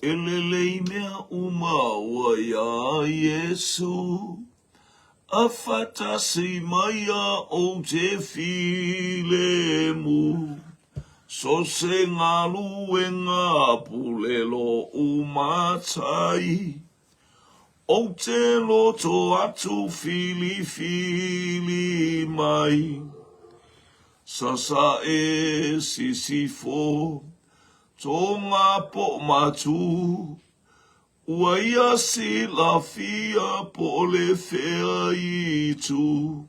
E lelei mea uma ua iā Iesu, A faatasi mai ia ou te filemu, So se galuega pule loʻu matai, Ou te loto atu filifili mai, Sasae sisifo Tonga po matu, Ua ia silafia po o le fea itu.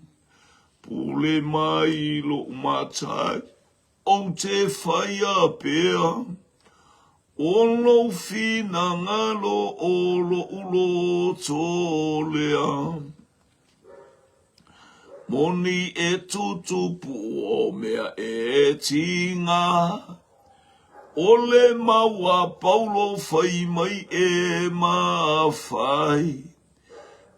Pule mai loʻu matai, Ou te whaia pea, O lou finagalo o loʻu loto lea. Moni e tutupu o mea e tiga, O le mau a Paulo fai mai e mafai,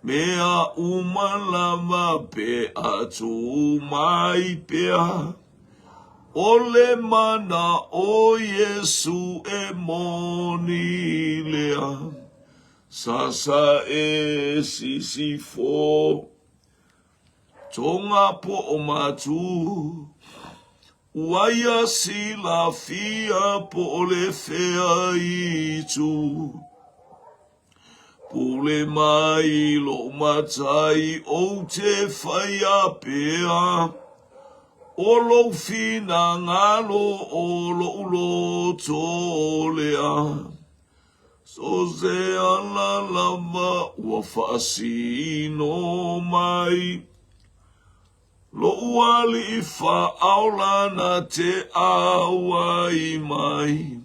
Mea uma lava pe a tū mai pea, O le mana o Iesu e moni lea. Sasae sisifo, Tonga po o matu, Ua ia silafia po o le fea itu. Pule mai loʻu matai ou te whaia pea, O lou finagalo o loʻu loto lea. So se ala lava ua faasino mai, Loʻu aliʻi faaola na te ʻauai mai.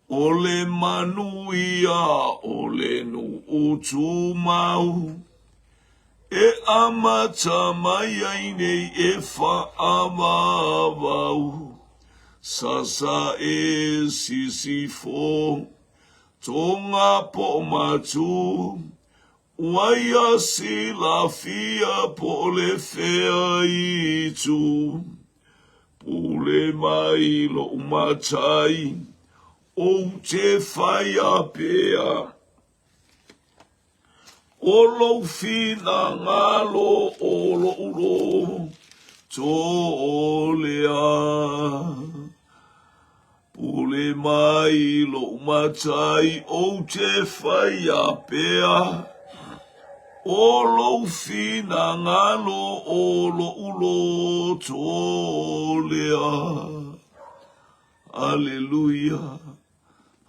ʻO le manuia, ʻo le nuʻu tumau, E amata mai ai nei e faavaavau. Sasae sisifo, Tonga po matu, Ua ia silafia po o le fea itu. Pule mai loʻu matai, Ou te whaia pea. O lou finagalo o loʻu loto lea. Pule mai loʻu matai ou te whaia pea, O lou finagalo o loʻu loto lea. Aleluia,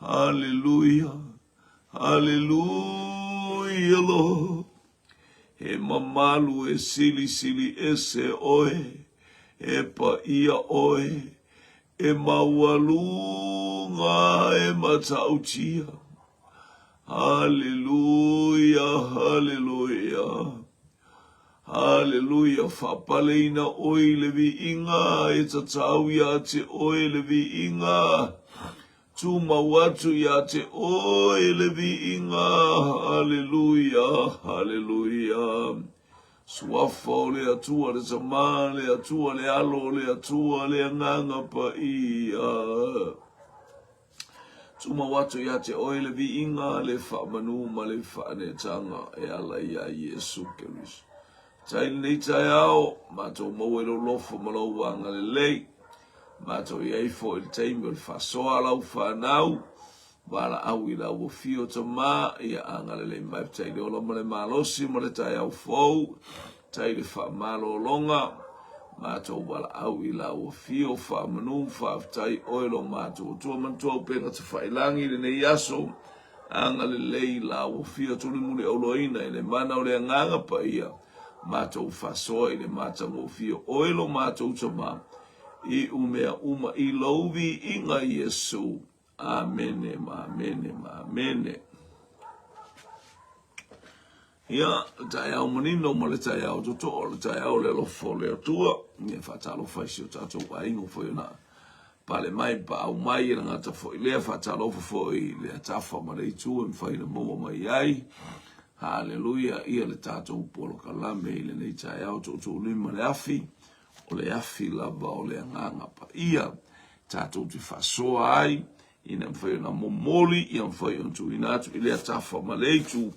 aleluia, aleluia, Lord. He mamalu e silisili ese ʻoe, e paia ʻoe, E maualuga e matautia. Haleluia, haleluia. Haleluia, faapaleina ʻoe i le viiga, e tatau iā te ʻoe le viiga. Tumau atu iā te ʻoe le viiga. Haleluia, haleluia. Suafa o le Atua, le Tama, le Atua, le Alo, le Atua, le Agaga Paia. Tumau atu iā te ʻoe le viiga, le faamanu ma le faaneetaga e ala iā Iesu Keriso. Tai lenei taeao, matou maua i lou lofo ma lou agalelei. Matou i ai foi i le taimi o le faasoa a lau fanau, Valaau i lau afio tama, ia agalelei mai faafetai i le ola ma le malosi ma le taeao fou, tai le faamalologa, matou valaau i lau afio faamanu, faafetai oe lo matou Atua manatua upega tafailagi i lenei aso, agalelei i lau afio tulimuli auloaina i le mana o le Agaga Paia, matou faasoa i le matagofie oe lo matou tama, i umea uma i lou viiga Iesu. Amene ma amene ma amene. Ia, le taeao manino ma le taeao totoo, le taeao le alofa o le Atua, ia faatalofa i si o tatou aiga foi ona pale mai paau mai e le gata foi lea, faatalofa foi i le atafa ma le itu e mafai ona maua mai ai. Haleluia, ia le tatou polokalame i lenei taeao tuutuulima le afi, o le afi lava o le agaga paia tatou te faasoa ai. Ina mafai ona momoli, ia mafai ona tuuina atu i lea tafa ma le itu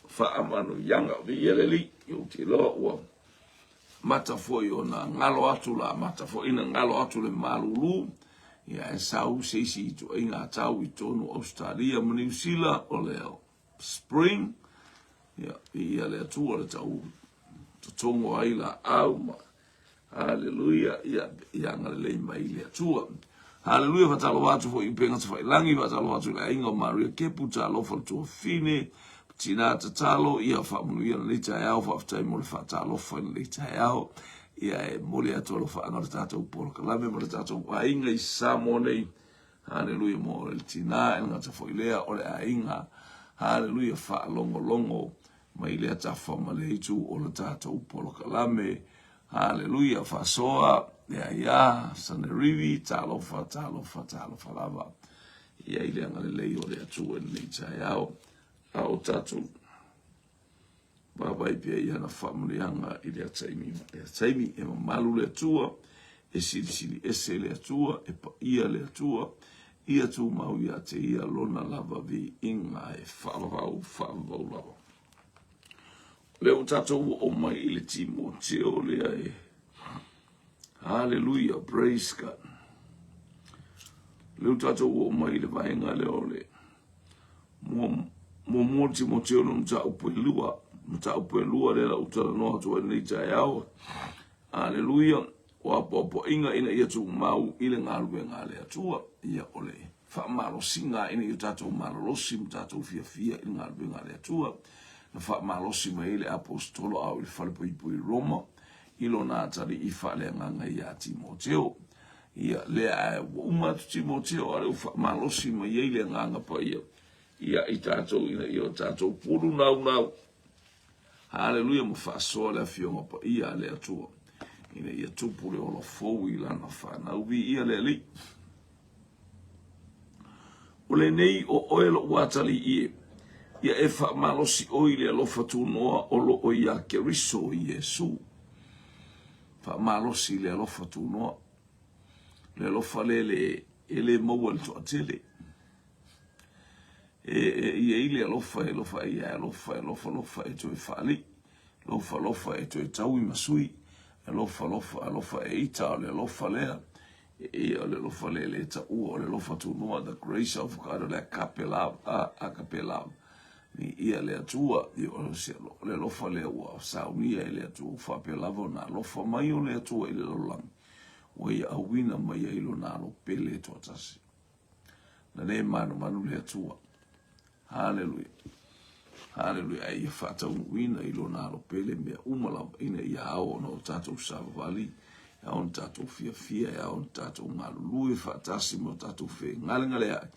faamanuiaga. Viia le Alii, ou te iloa ua mata foi ona galo atu la mata foi na galo atu le malulu ia e sau se isi ituaiga tau i totonu o Ausetalia ma Niu Sila o le spring ia viia le Atua le tau totogo ai laau ma Haleluia, ia, ia agalelei mai le Atua. Haleluia, faatalofa atu foi i upega tafailagi, faatalofa atu i le aiga o Maria Kepu, talofa le tuafafine, tina tatalo, ia faamanuia lenei taeao, faafetai mo le faatalofa i lenei taeao. Ia e momoli atu alofaaga o le tatou polokalame ma le tatou aiga i Samoa nei. Haleluia mo le tina e le gata foi lea o le aiga. Haleluia, faalogologo mai lea tafa ma le itu o le tatou polokalame. Haleluia, faasoa, ia ia, Sanerivi, talofa, talofa, talofa lava. Ia i le agalelei o le Atua i lenei taeao, a o tatou vaavaai pea i ana faamanuiaga i lea taimi ma lea taimi. E mamalu le Atua, e silisili ese le Atua, e paia le Atua, ia tumau ia te ia lona lava viiga e faavavau, faavavau lava. O lea ua tatou oo mai i le Timoteo lea e Hallelujah, praise God. O lea ua tatou oo mai i le vaega lea o le muamua Timoteo le mataupu e lua, mataupu e lua lea la ou talanoa atu ai lenei taeao. Hallelujah. O apoapoaiga ina ia tumau i le galuega a le Atua. Ia o le faamalosiga ina ia tatou malolosi ma tatou fiafia i le galuega a le Atua. Na faamalosi mai ai le Aposetolo a o i le falepuipui i Roma i lona atalii faaleagaga ia Timoteo. Ia lea ae ua uma atu Timoteo a o lea ua faamalosi mai ai le Agaga Paia ia i tatou ina ia o tatou pulu naunau. Haleluia ma faasoa le Afioga Paia a le Atua ina ia tupu le ola fou i lana fanau. Viia le Alii. O lenei o oe lo'u atalii e, ia e faamalosi oe i le alofa tunoa o lo o iā Keriso Iesu. Faamalosi i le alofa tunoa. Le alofa lea le, e le maua i le toatele. E, e i ai le alofa e alofa ai e alofa, e alofa alofa e toe faalii, alofa alofa e toe taui ma sui, alofa alofa alofa e ita, o le alofa lea, e, o le alofa lea e le taua, o le alofa tunoa, the grace of God, o le agape love, a, agape love. Viia le Atua, o le alofa lea ua saunia e le Atua, ua faapea lava ona alofa mai o le Atua i le lalolagi, ua ia auina mai ai lona alo pele e toatasi. Na le manumanu le Atua. Haleluia. Haleluia. Ae ia faataunuuina i lona alo pele mea uma lava, ina ia ao ona o tatou savavali, e ao ona tatou fiafia, e ao ona tatou galulue faatasi ma o tatou fegalegaleai,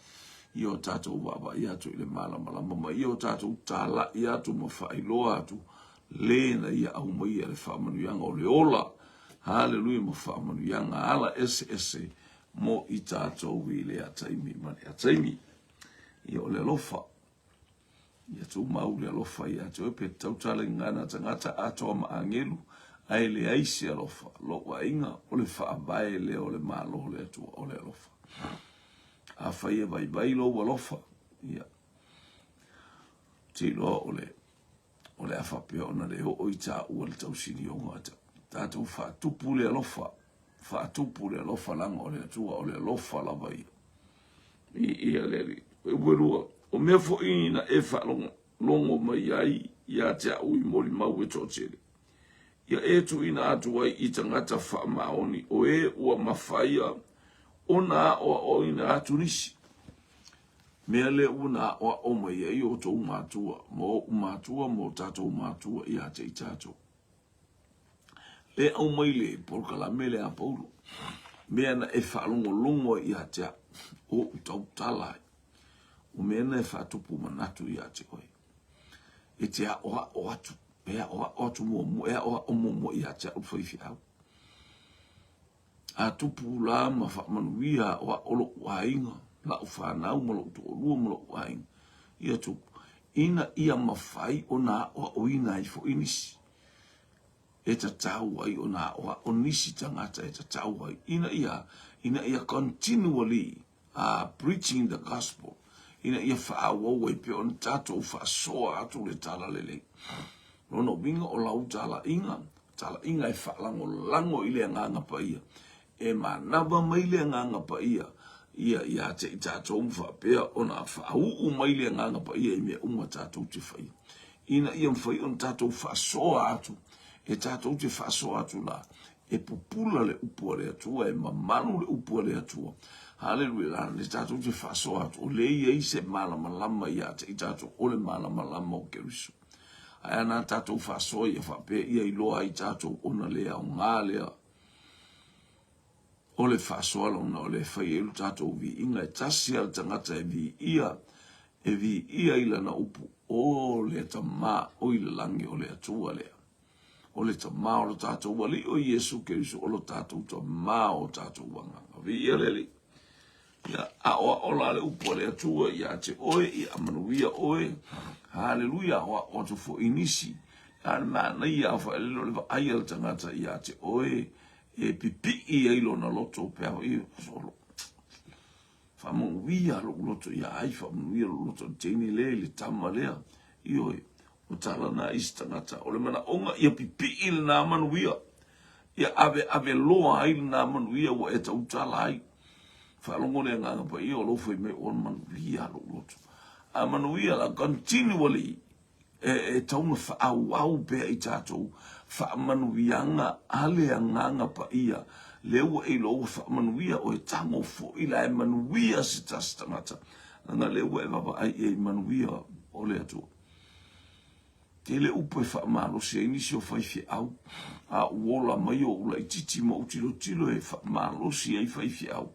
ia o tatou vaavaai atu i le malamalama ma ia o tatou talai atu ma faailoa atu le na ia aumaia le faamanuiaga o le ola. Haleluia ma faamanuiaga ala eseese mo i tatou i lea taimi ma lea taimi. Ia o le alofa, ia tumau le alofa ia te oe pe tautala i gagana tagata atoa ma agelu, ae leai se alofa, lou aiga, o le faavae lea o le Malo o le Atua, o le alofa. Afai e vaivai lou alofa, ia, te iloa o le o le a faapea ona le oo i tāua le tausilioga. Tatou faatupu le alofa, faatupu le alofa leaga o le Atua o le alofa lava ia. Viia le Alii. Upu e lua, o mea foi na e faalogologo mai ai ia te au i molimau e toatele, ia e tuuina atu ai i tagata faamaoni o e ua mafaia ona aoaoina atu nisi. Mea lea ua na aoao mai ai outou matua ma oʻu matua ma o tatou matua ia te i tatou. Lea aumai le polokalame lea a Paulo, mea na e faalogologo ai ia te au, oʻu tautala ai, o mea na e faatupu manatu ia te oe. E te aoao atu, e aoao atu muamua, e aoao muamua ia te au le faifeau. A tupu la ma faamanuia aoao loʻu aiga, laʻu fanau ma loʻu toalua ma loʻu aiga, ia tupu, ina ia mafai ona aoaoina ai foi nisi. e tatau ai ona aoao nisi tagata e tatau ai ina ia ina ia continually uh, preaching the gospel ina ia faaauau ai pea ona tatou faasoa atu le tala lelei. Lona uiga o lau talaiga, talaiga e faalagolago i le agaga paia, e manava mai le agaga paia ia ia te i tatou ma faapea ona faauu mai le agaga paia i mea uma tatou te faia. Ina ia mafai ona tatou faasoa atu, e tatou te faasoa atu la, e pupula le upu a le Atua, e mamalu le upu a le Atua. Haleluia, la le tatou te faasoa atu, o lea e i ai se malamalama ia te i tatou, o le malamalama o Keriso. Ae ana tatou faasoa ia faapea ia iloa ai tatou ona le aoga lea o le faasoa lona o le fai ai lo tatou viiga e tasi a le tagata e viia e viia i lana upu o le Tama o i le lagi o le Atua lea. O le Tama o lo tatou Alii o Iesu Keriso, o lo tatou Tama o tatou agaga. Viia le Alii. Ia aoao la le upu a le Atua ia te oe, ia manuia oe. Haleluia, aoao atu foi i nisi. A le manaia a faelele o le vaai a le tagata ia te oe, e pipii ai lona loto pe a foi solo. Faamanuia lou loto ia ai, faamanuia lou loto i le teine lea, i le tama lea. Ioe, o tala na isi tagata. O le manaoga ia pipii lena manuia. Ia aveave loa ai lena manuia ua e tautala ai. Faalogo le agaga paia o lou fai mai o manuia lou loto. A manuia la continually e, e tau na faaauau pea i tatou faamanuiaga a le agaga paia lea ua e iloa ua faamanuia oe tago foi la e manuia se tasi tagata leaga lea ua e vaavaai i ai manuia o le Atua. Tele upu e faamalosi ai nisi o faifeau, a ou ola mai ou laititi ma ou tilotilo e faamalosi ai faifeau,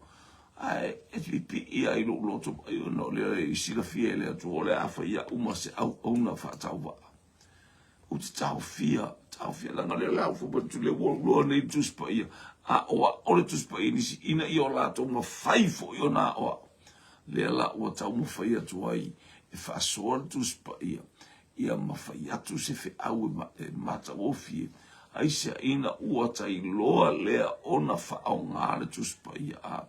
ae e pipii ai lou loto mai ona o lea e silafia e le Atua o le a fai au ma se auauna faatauvaa. Ou te taofia, taofia, leaga o lea o le a ou fai atu, lea ua ou iloa nei le Tusi Paia, aoao le Tusi Paia i nisi ina ia o latou mafai foi ona aoao. Lea la ua taumafai atu ai e faasoa le Tusi Paia ia mafai atu se feau e matagofie aisea ina ua tailoa lea ona faaaoga le Tusi Paia a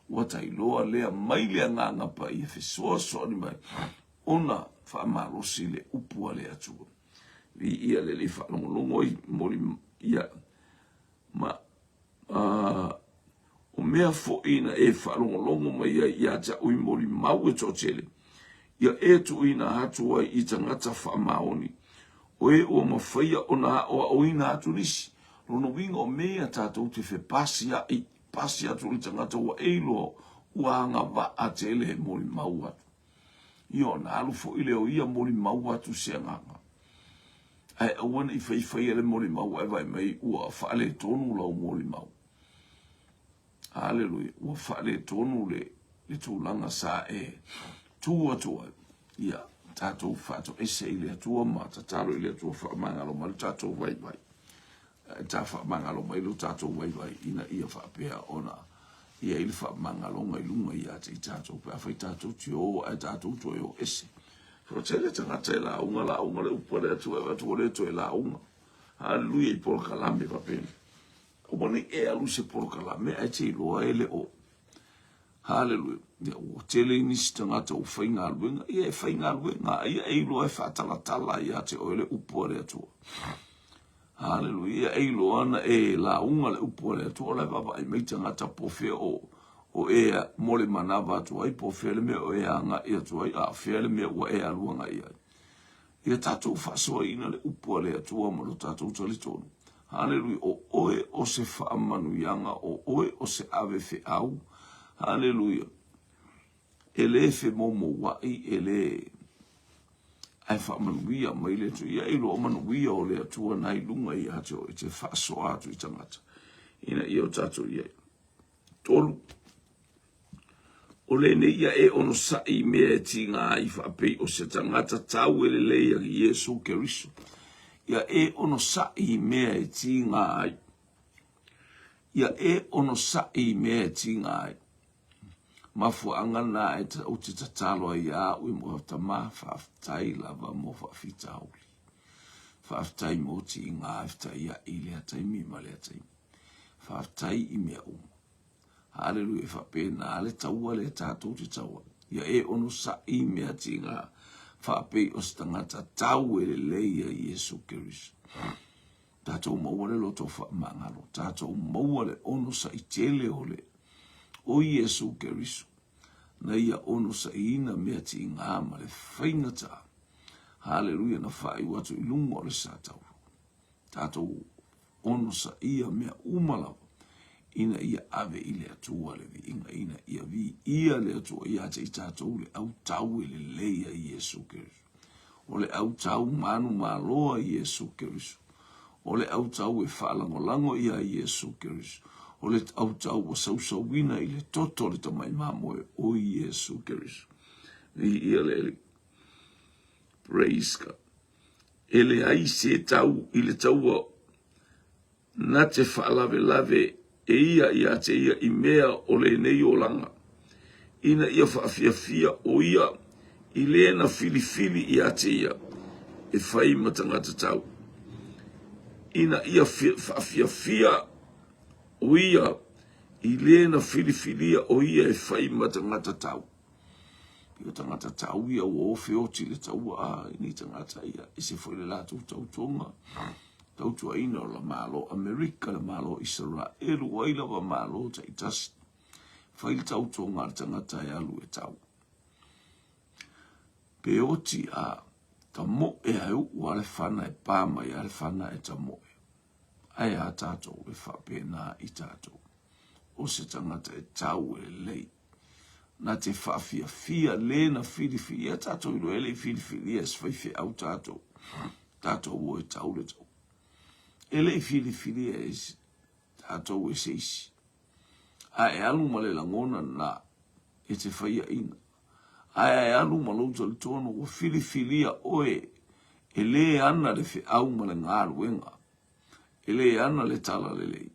ua tailoa lea mai le Agaga Paia fesoasoani mai ona faamalosi le upu a le Atua. Viia le Alii faalogologo ai moli ia ma a o mea foi na e faalogologo mai ai ia te au i molimau e toatele, ia e tuuina atu ai i tagata faamaoni, o e ua mafaia ona aoaoina atu nisi. Lona uiga o mea ia tatou te fepasia'i, pasi atu i le tagata ua e iloa ua agavaa tele e molimau atu. Ia ona alu foi lea o ia molimau atu se agaga. Ae aua ne i faifaia le molimau ae vaai mai ua faaletonu lau molimau. Aleluia. Ua faaletonu le, le tulaga sa e tu atu ai. Ia, tatou faatoese i le Atua ma tatalo i le Atua faamagalo mai lo tatou vaivai. E ta faamagalo mai lo tatou vaivai ina ia faapea ona i ai le faamagaloga i luga ia te i tatou pe afai tatou te o ae tatou toe o ese. Toatele tagata e lauga, lauga le upu a le Atua e avatu ua le toe lauga. Haleluia i polokalame faapena. Aua ne i e alu i se polokalame ae te iloa e le o. Haleluia. Ia, ua tele nisi tagata ua faigaluega. Ia e faigaluega, a ia e iloa e faatalatala ia te oe le upu a le Atua. Haleluia. Ia e iloa na e lauga le upu a le Atua, o la e vaavaai mai tagata po o fea o, o e mo le manava atu ai, po o fea le mea o e agai atu ai, a o fea le mea ua e alu agai ai. Ia tatou faasoaina le upu a le Atua ma lo tatou talitonu. Haleluia. O oe o se faamanuiaga, o oe o se ave feau. Haleluia. E le femoumoua,i e le ae faamanuia mai le Atua. Ia iloa manuia o le Atua na i luga ia te oe, te faasoa atu i tagata ina ia o tatou i ai. Tolu, o lenei ia e onosai i mea e tiga ai faapei o se tagata tau e lelei a Iesu Keriso. Ia e onosai i mea e tiga ai. Ia e onosai i mea e tiga ai. Mafuaaga na e ou te tatalo ai ia au i mo tama, faafetai lava mo faafitauli. Faafetai mo tiga e fetaiai i lea taimi ma lea taimi. Faafetai i mea uma. Haleluia, e faapena le taua lea tatou te tau ai. Ia e onosai i mea tiga faapei o se tagata tau e lelei ia Iesu Keriso. Tatou maua le loto faamagalo, tatou maua le onosai tele o le o Iesu Keriso, na ia onosaiina mea tiga ma le faigata. Haleluia, na faaiu atu i luga o le satauro. Tatou onosaia mea uma lava ina ia ave i le Atua le viiga, ina ia viia le Atua ia te i tatou le autau e lelei a Iesu Keriso. O le autau manumalo a Iesu Keriso. O le autau e faalagolago ia Iesu Keriso. O le autau ua sausauina i le toto o le tamai mamoe o Iesu Keriso. Viia le Alii. Praise God. E leai se tau i le taua na te faalavelave e ia ia te ia i mea o lenei olaga, ina ia faafiafia o ia i le na filifili ia te ia e fai ma tagata tau. Ina ia faafiafia o ia i le na filifilia o ia e fai ma tagata tau. Pei o tagata tau ia ua ofe oti le taua a nei tagata ia, ese foi le latou tautoga, tautuaina o le Malo Amerika, le Malo Isaraelu, o ai lava Malo taitasi. Fai le tautoga a le tagata e alu e tau. Pe oti a tamoe ae uu a le fana e pa mai a le fana e tamoe. Ae a tatou e faapena i tatou. O se tagata e tau e lelei. Na te faafiafia le na filifilia tatou iloa e le i filifilia e se faifeau tatou. Tatou o e tau le tau. E le i filifilia e tatou e se isi. A e alu ma le lagona na e te faiaina. Ae a e alu ma lou talitonu ua filifilia oe e le ana le feau ma le galuega. E le ana le talalelei.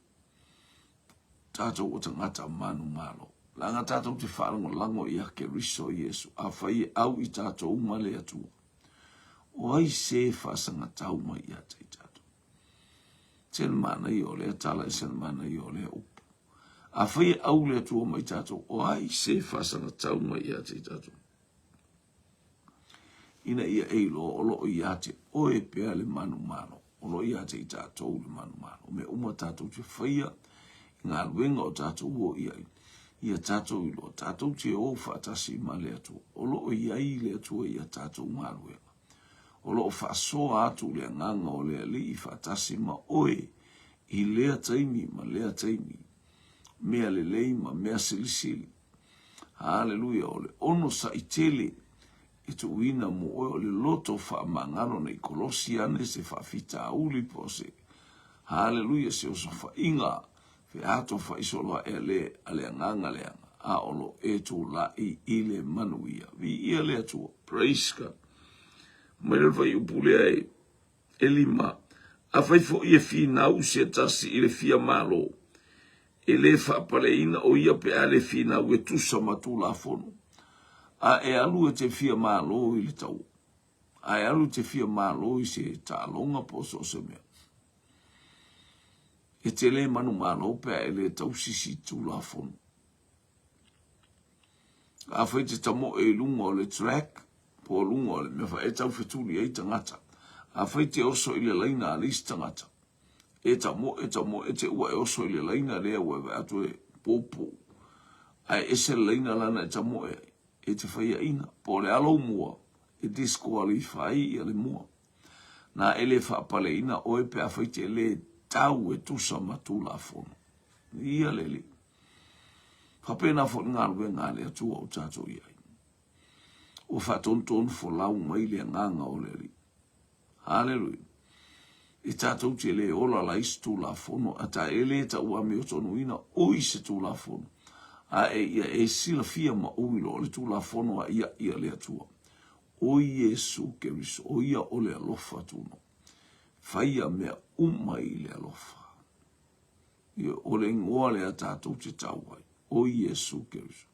Tatou o tagata manumalo. Leaga tatou te faalagolago ia Keriso Iesu, afai e au i tatou ma le Atua. O ai se faasagatau mai ia te i tatou? Se le manaia o lea tala, e se le manaia o lea upu. Afai e au le Atua mai tatou, o ai se faasagatau mai ia te i tatou? Ina ia e iloa o lo o ia te oe pea le manumalo, o lo o ia te i tatou le manumalo. Mea uma tatou te faia i galuega o tatou o i ai, ia tatou iloa, tatou te o faatasi ma le Atua. O lo o i ai le Atua i a tatou galuega. O lo o faasoa atu le agaga o le Alii faatasi ma oe i lea taimi ma lea taimi, mea lelei ma mea silisili. Haleluia, o le onosai tele e tuuina mo oe o le loto faamagalo nei kolosi ane se faafitauli po o se Haleluia se osofaiga feato faisolo ae le a le agaga leaga a o lo e tulai i le manuia. Viia le Atua. Praise God. Mai le fuaiupu lea e Elima, Afai foi e finau se tasi i le fia malo, e le faapaleina o ia pe a le finau e tusa ma Tulafono, a e alu e te fia malo i le taua, a e alu e te fia malo i se taaloga po o so o se mea. E te le manumalo pe a e le tausisi i Tulafono. Afai te tamoe i luga o le track, po o luga o le mea fa e taufetuli ai tagata. Afai te oso i le laina a le isi tagata, e tamoe, tamoe te ua e oso i le laina lea ua e vaai atu e poupou, ae ese le laina lana e tamoe ai, e te faiaina. Po o le a lou mua, e disqualify ia le mua. Na e le faapaleina oe pe afai te le tau e tusa ma Tulafono. Ia le Alii. Faapena foi le galuega a le Atua o tatou i ai. Ua faatonutonu folau mai le agaga o le Alii. Haleluia. E tatou te le ola la i se Tulafono, a ta e le tauamiotonuina o i se Tulafono, a e ia e silafia ma ou iloa o le Tulafono a ia ia le Atua. O Iesu Keriso, o ia o le alofa tuno. Faia mea uma i le alofa. Ia, o le igoa lea tatou te tau ai, o Iesu Keriso.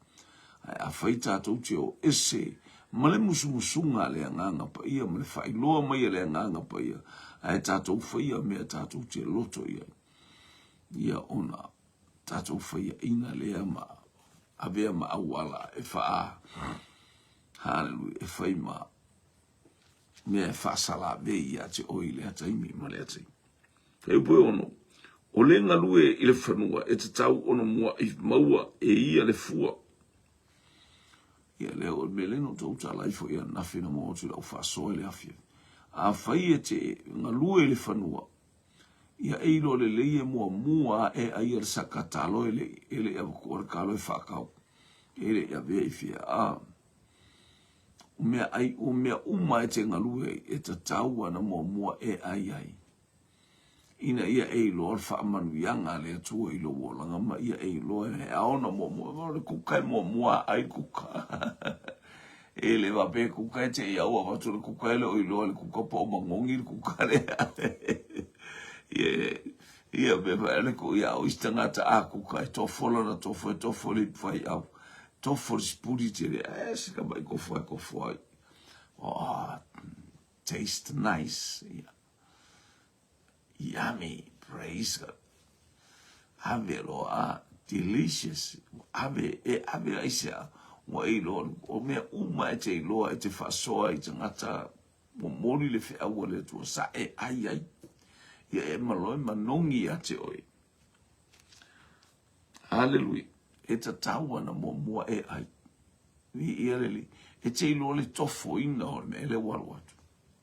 Ae afai tatou te o ese Ma le musumusuga a le Agaga Paia ma le faailoa mai a le Agaga Paia, ae tatou faia mea tatou te loto i ai. Ia ona tatou faiaina lea ma avea ma auala e faa, haleluia, e fai ma mea e faasalavei ia te oe i lea taimi ma lea taimi. E upu e ono, o le galue i le fanua e tatau ona mua'i maua e ia le fua. Ia lea o le mea lea na outou tala ifo i ananafi na maua atu i lau faasoa i le afiafi. Afai e te galue i le fanua, ia e iloa lelei e muamua ae aia le saka talo e le e le avatua le kalo e faakau. E le i avea i fea. A, o mea ai, o mea uma e te galue ai, e tatau ana muamua e ai ai. Ina ia e iloa le faamanuiaga a le Atua i lou olaga ma ia e iloa e ao ona muamua. O le kuka e muamua a ai le kuka. E le faapea e kuka e te i au avatu le kuka e le o iloa le kuka po o magogi le kuka lea. Ia, ia me fa le ku ia o isi tagata a kuka e tofo lona tofo e tofo le ipu faiau. Tofo le sipuli tele. E sika mai kofo e kofo ai. Oh, taste nice. Yeah. Yummy, praise God. Ave loa, delicious. Ave, e ave ai se a. Ua e iloa, o mea uma e te iloa e te faasoa i tagata momoli le feau a le Atua, sa e ai ai. Ia e maloe manogi ia te oe. Haleluia. E tatau ana muamua e ai. Viia le Alii. E te iloa le tofoina o le mea lea ua alu atu.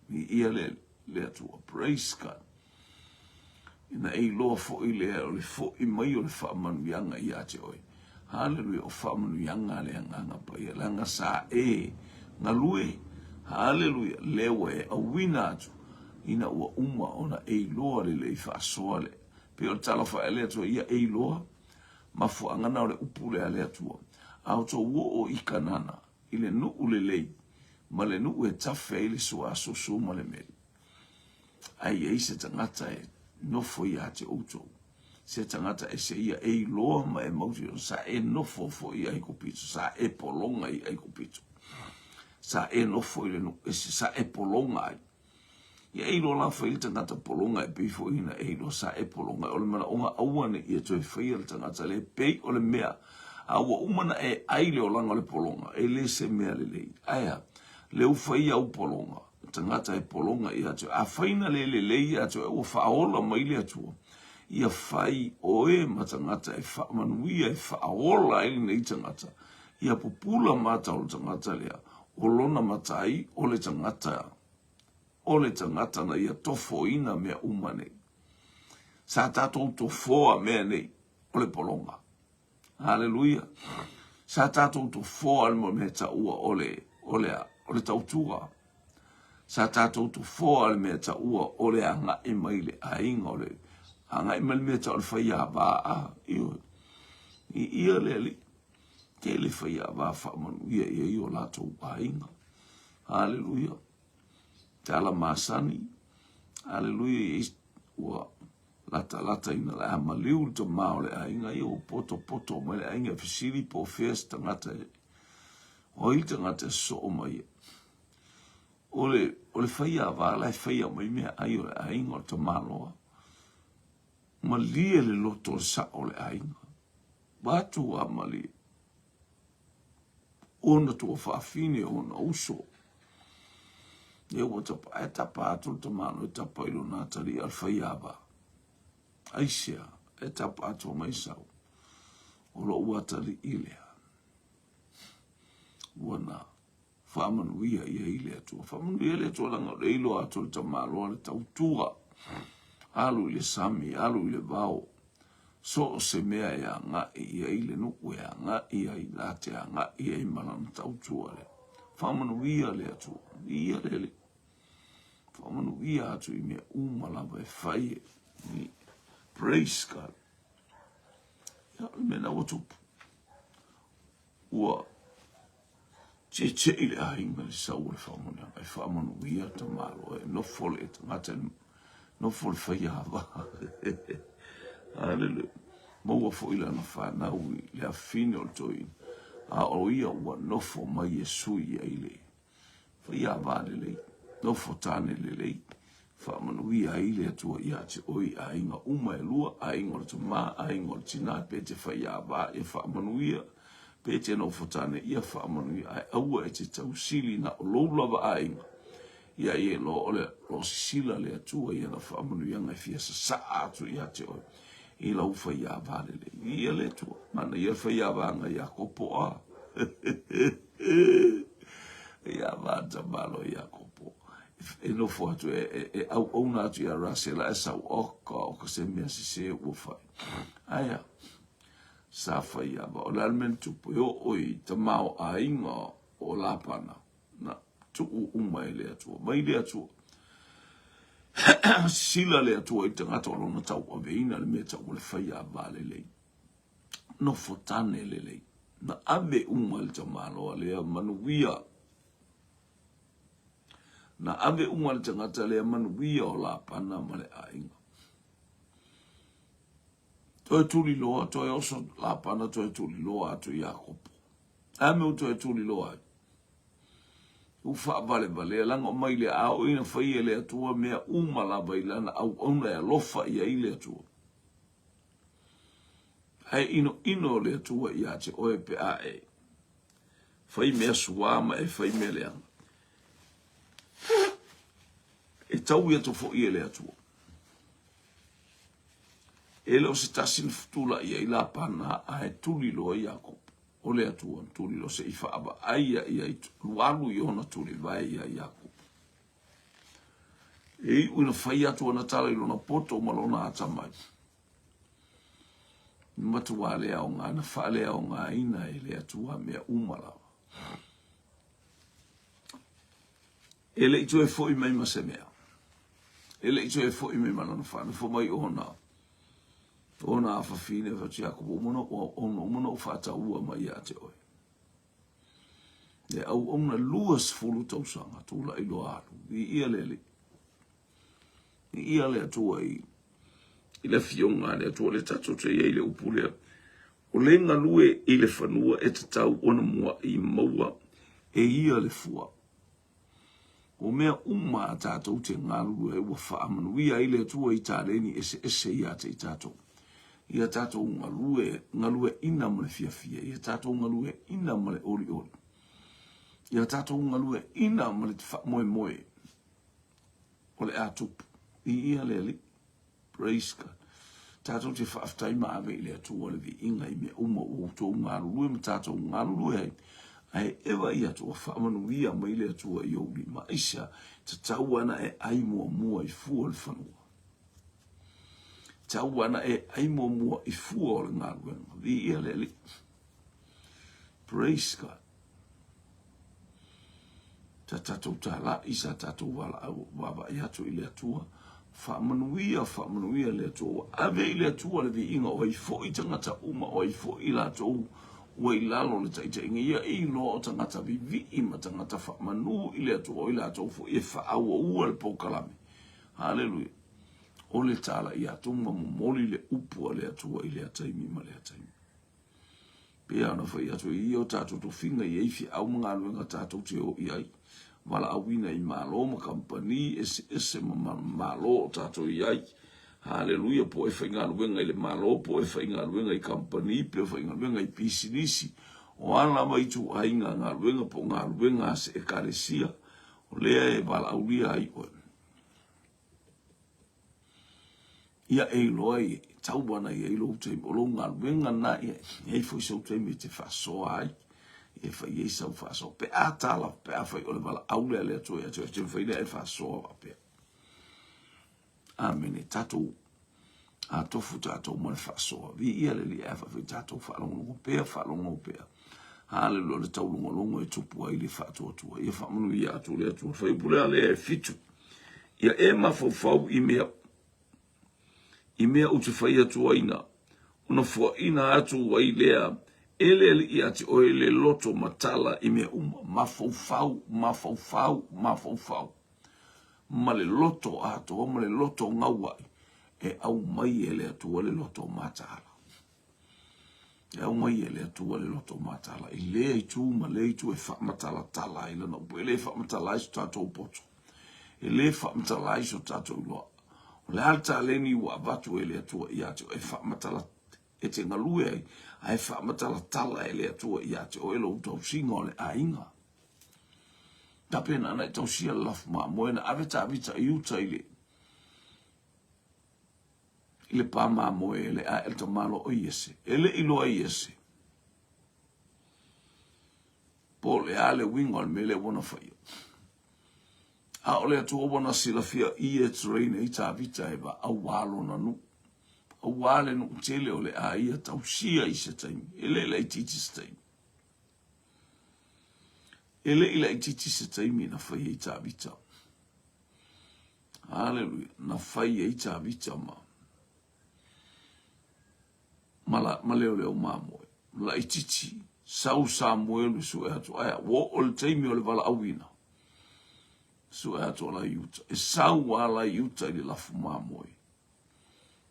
Viia le, le Atua. Praise God. Ina e iloa foi lea o le foi mai o le faamanuiaga ia te oe. Haleluia, o faamanuiaga a le Agaga Paia, leaga sa e galue. Haleluia, lea ua e auina atu ina ua uma ona e iloa lelei faasoa le pei o le tala foi a le Atua ia e iloa mafuaaga na o le upu lea a le Atua. A outou oo i Kanana, i le nuu lelei, ma le nuu e tafe ai le suasusu ma le meli. Ae i ai se tagata e nofo ia te outou, se tagata ese ia e iloa ma e mautinoa, sa e nofo foi i Aikupito, sa e pologa i Aikupito, sa e nofo i le nuu ese, sa e pologa ai. Ia e iloa la fai le tagata pologa e pei foi ina e iloa sa e pologa ai. O le manaoga aua ne i e toe faia le tagata lea e pei o le mea a ua uma na e ai le olaga o le pologa, e le se mea lelei. Ae a? Le u fai au pologa, tagata e pologa ia te oe. Afai na le lelei ia te oe, ua faaola mai le Atua, ia fai oe ma tagata e faamanuia e faaola ai lenei tagata, ia pupula mata o le tagata lea, o lona matai o le tagata o le tagata na ia tofoina mea uma nei. Sa tatou tofoa mea nei o le pologa. Haleluia. Sa tatou tofoa le mea taua o le, o le, o le tautua. Sa tatou tofoa le mea taua o le agai mai le aiga o le agai mai le mea tau o le faiava a ioe. I ia le Alii. Tele faiava faamanuia i ai o latou aiga. Haleluia. Te ala masani. Haleluia. Ua latalata ina le a maliu le tama o le aiga ia ua potopoto mai le aiga e fesili po o fea se tagata e o ai le tagata e sosoo mai ai. O le, o le faiava la e faia mai meaai o le aiga o le tamaloa. Malie le loto o le sao o le aiga. Vaeatu a malie. Ona tuafafine, ona uso. Ia ua tapa, ae tapa atu le tamaloa e tapa i lona atalii a le faiava. Aisea, e tapa atu mai sau. O lou atalii lea. Ua na Faamanuia ia i le Atua. Faamanuia le Atua leaga o le iloa atu o le tamaloa le tautua. Alu i le sami, alu i le vao. So o se mea e agai i ai le nuu e agai ai la te agai ai ma lana tautua lea. Faamanuia le Atua. Ia le Alii. Faamanuia atu i mea uma lava e fai e. Praise God. Ia, o le mea lena ua tupu. Ua tietie le aiga i le sau o le faamanuiaga e faamanuia le tamaloa e nofo le tagata e nofo le faiava. Haleluia. Maua foi lana fanau i le afine o le toeaina, a o ia ua nofo mai e sui ai le. Faiava lelei, nofo tane lelei, faamanuia ai le Atua ia te oe i aiga uma e lua, aiga o le tamā, aiga o le tinā, pe te faiava ia faamanuia, pe te nofo tane ia faamanuia, ae aua e te tausili na o lou lava aiga, ia ia iloa o le lo sisila le Atua i ana faamanuiaga e fia sasaa atu ia te oe i lau faiava lelei. Viia le Atua, manaia le faiavaga ia Kopo a. Faiava tamalo ia Kopo. E nofo atu e, e, e auauna atu ia Rasela e sau oka o ka se mea sese ua fai. Aia, sa faiava. O le a le mea na tupu e oo i tamaoaiga o Lapana. Na tuu uma e le Atua. Mai le Atua. Sila le Atua i tagata o lona tauaveina le mea tau o le faiava lelei. Nofo tane lelei. Na ave uma le tamaloa lea manuia. Na ave uma le tagata lea manuia o Lapana ma le aiga. Toe tuliloa, toe oso Lapana, toe tuliloa atu i Iakopo. A mea ua toe tuliloa ai? Ua faavalevalea, laga o mai le ao ina fai e le Atua mea uma lava i lana auauna e alofa i ai le Atua. Ae inoino le Atua ia te oe pe a e fai mea suā ma e fai mea leaga. E taui atu foi e le Atua. E le o se tasi na futulaʻi ai Lapana ae tuli loa Iakopo. O le Atua na tuli loa se i faavaai ia ia i alualu i ona tulivae ia Iakopo. E iu ina fai atu ana tala i lona poto ma lona atamai. Na matua leaoga, na faaleaogaina e le Atua mea uma lava. E le i toe foi mai ma se mea. E le i toe foi mai ma lona whanau. Mai ona, ona afafine fai atu Iakopo, ua ona uma ona ou faataua mai ia te oe. Le auauna 20 tausaga, tulai loa alu. Viia le Alii. Viia le Atua i, i le afioga a le Atua, le tatou te i ai le upu lea. O le galue i le fanua e tatau ona muaʻi maua e ia le fua. O mea uma a tatou te galulue ai ua faamanuia ai le Atua i taleni eseese ia te i tatou. Ia tatou galue, galueaiina ma le fiafia, ia tatou galueaiina ma le olioli. Ia tatou galueaiina ma le faamoemoe o le a tupu. Viia le Alii. Praise God. Tatou te faafetai ma ave i le Atua le viiga i mea uma ua outou galulue ma tatou galulue ai. Ae e vaai atu ua faamanuia mai le Atua i ou lima. Aisea, tatau ana e ai muamua i fua o le fanua. Tatau ana e ai muamua i fua o le galuega. Viia le Alii. Praise God. Sa tatou talai, sa tatou valaau, vaavaai atu i le Atua. Faamanuia, faamanuia le Atua. Ua ave i le Atua le viiga o ai foi tagata uma, o ai foi i latou ua i lalo o le taitaiga. Ia iloa o tagata vivii ma tagata faamanu i le Atua, o i latou foi e faaauaua le polokalame. Haleluia. O le talai atu ma momoli le upu a le Atua i lea taimi ma lea taimi. Pei ona fai atu e ia o tatou tofiga i ai feau ma galuega tatou te o i ai, valaauina i Malo ma kamupani eseese ma Malo o tatou i ai. Haleluia, po e faigaluega i le Malo, po e faigaluega i kamupani, pe faigaluega i pisinisi, o a lava ituaiga galuega po o galuega a se ekalesia, o lea e valaaulia ai oe. Ia e iloa e tau ana i ai lou taimi, o lou galuega na ia i ai foi sou taimi e te faasoa ai, e fai ai sau faasoa. Pe a tala, pe a fai o le valaau lea a le Atua ia te oe, e te mafai lea e faasoa faapea. Amene. Tatou a tofu tatou ma le faasoa. Viia le Alii ae faafetai tatou faalogologo pea, faalogo pea. Haleluia, o le taulogologo e tupu ai le faatuatua. Ia faamanuia atu le Atua. Fuaiupu lea lea e 7. Ia e mafaufau i mea i mea ou te fai atu ai na, ona fuaina atu ai lea e le Alii ia te oe le loto matala i mea uma. Mafaufau, mafaufau, mafaufau ma le loto atoa ma le loto gauaʻi e aumai e le Atua le loto mataala. E aumai e le Atua le loto mataala i lea itu ma lea itu e faamatalatala ai lana upu. E le faamatala ai so tatou poto. E le faamatala ai so tatou iloa. O le a le taleni ua avatu e le Atua ia te oe e faamatala e te galue ai, ae faamatalatala e le Atua ia te oe lou tausiga o le aiga. Tapena ana e tausia le lafu mamoe na ave Tavita i uta i le i le pā mamoe e le ae le tamalo o Iese. E le iloa e Iese po o le a le uiga o le mea lea ua na faia. A o le Atua ua na silafia i e train ai Tavita e auā lona nuu. Auā le nuu tele o le a ia tausia i se taimi. E le laitiiti se taimi. E le i laitiiti se taimi na fai ai Tavita. Haleluia. Na fai ai Tavita ma ma, la, ma leoleo mamoe. Laitiiti, sau Samuelu e sue atu, ae ua oo le taimi o le valaauina. Sue atu a lai uta. E sau a lai uta i le lafu mamoe.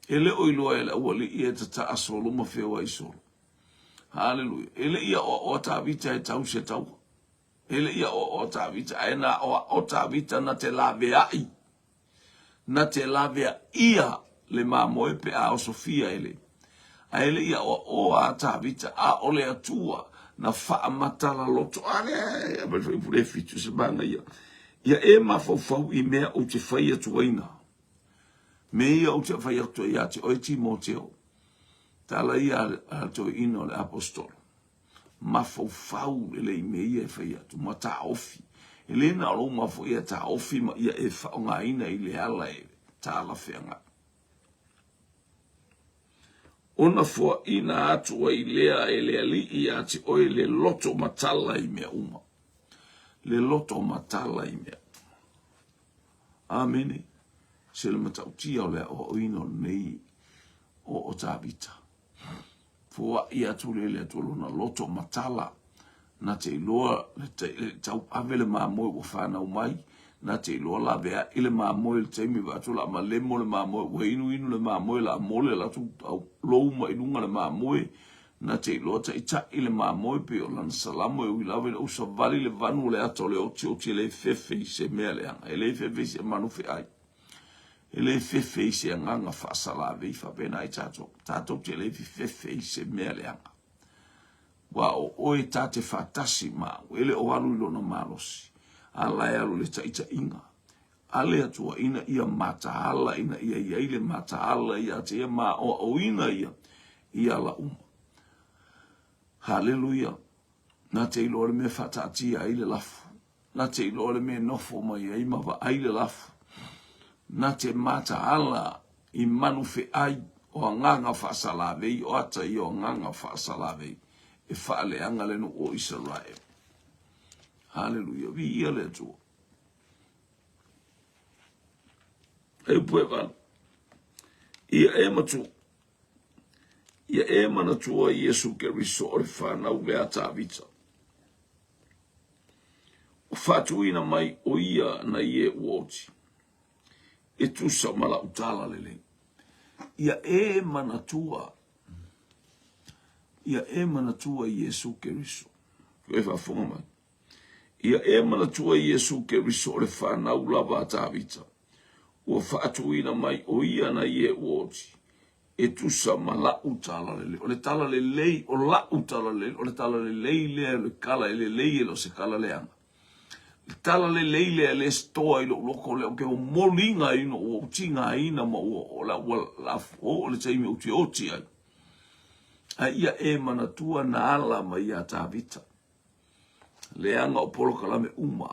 E le o iloa e le aualii e tataa solo ma feoai solo. Haleluia. E le i aoaoa Tavita e tau se taua. E le i aoaoa Tavita, ae na aoao Tavita na te laveai, na te laveaia le mamoe pe a osofia e le. Ae le i aoaoa a Tavita, a o le Atua na faamatala loto. A lea, e mai foi le fitu se manaia. Ia e mafaufau i mea ou te fai atu ai na. Me ia ou te fai atu ai ia te oe Timoteo. Tala ia a toeaina o le apostolo. Mafaufau lelei i mea ia e fai atu ma taofi. E le na o lou mafaufau ia taofi ma ia e faaaogaina i le ala e talafeagai. Ona foaina atu ai lea e le Alii ia te oe le loto matala i mea uma. Le loto matala i mea. Amene. Se le matautia o le aoaoina o lenei o o Tavita. Foai atu lea i le Atua lona loto matala, na te iloa le tauave le mamoe ua fanau mai, na te iloa laveai le mamoe i le taimi vaai atu la malemo le mamoe, ua inuinu le mamoe la mole la atu lou mai luga le mamoe, na te iloa taitai le mamoe pei o lana salamo e ui lava ina ou savali le vanu o le ata o le otioti e le fefe i se mea leaga, e le fefe i se manu feai. E le fefe i se agaga faasalavei faapena ai tatou. Tatou te le fefefe i se mea leaga. Ua o oe ta te faatasi ma au, e le o alu i lona malosi, a la e alu i le taitaiga. A le Atua ina ia mataala, ina ia i ai le mataala ia te ia ma aoaoina ia i ala uma. Haleluia! Na te iloa le mea faataatia ai le lafo. Na te iloa le mea e nofo mai ai ma vaai le lafo. Na te mataala i manu feai o agaga faasalavei, o ata ia o agaga faasalavei e faaleaga le nuu o Isaraelu. Haleluia, viia le Atua. E upu e valu. Ia e matua. Ia e manatua Iesu Keriso o le fanau lea a Tavita. Ua faatuina mai o ia na i e ua oti, e tusa ma lau tala lelei. Ia e manatua, ia e manatua Iesu Keriso. E faafofoga mai. Ia e manatua Iesu Keriso o le fanau lava a Tavita. Ua faatuina mai o ia na i e ua oti, e tusa ma la'u tala lelei. O le tala lelei, o la'u tala lelei, o le tala lelei lea o le kala e lelei e le o se kala leaga. Le tala lelei lea e le stoa i lo'u loko lea ou te momoliga ai ina ua ou tigaina ma ua o la ua la oo le taimi ou te oti ai. A ia e manatua na ala mai iā Tavita. Leaga o polokalame uma,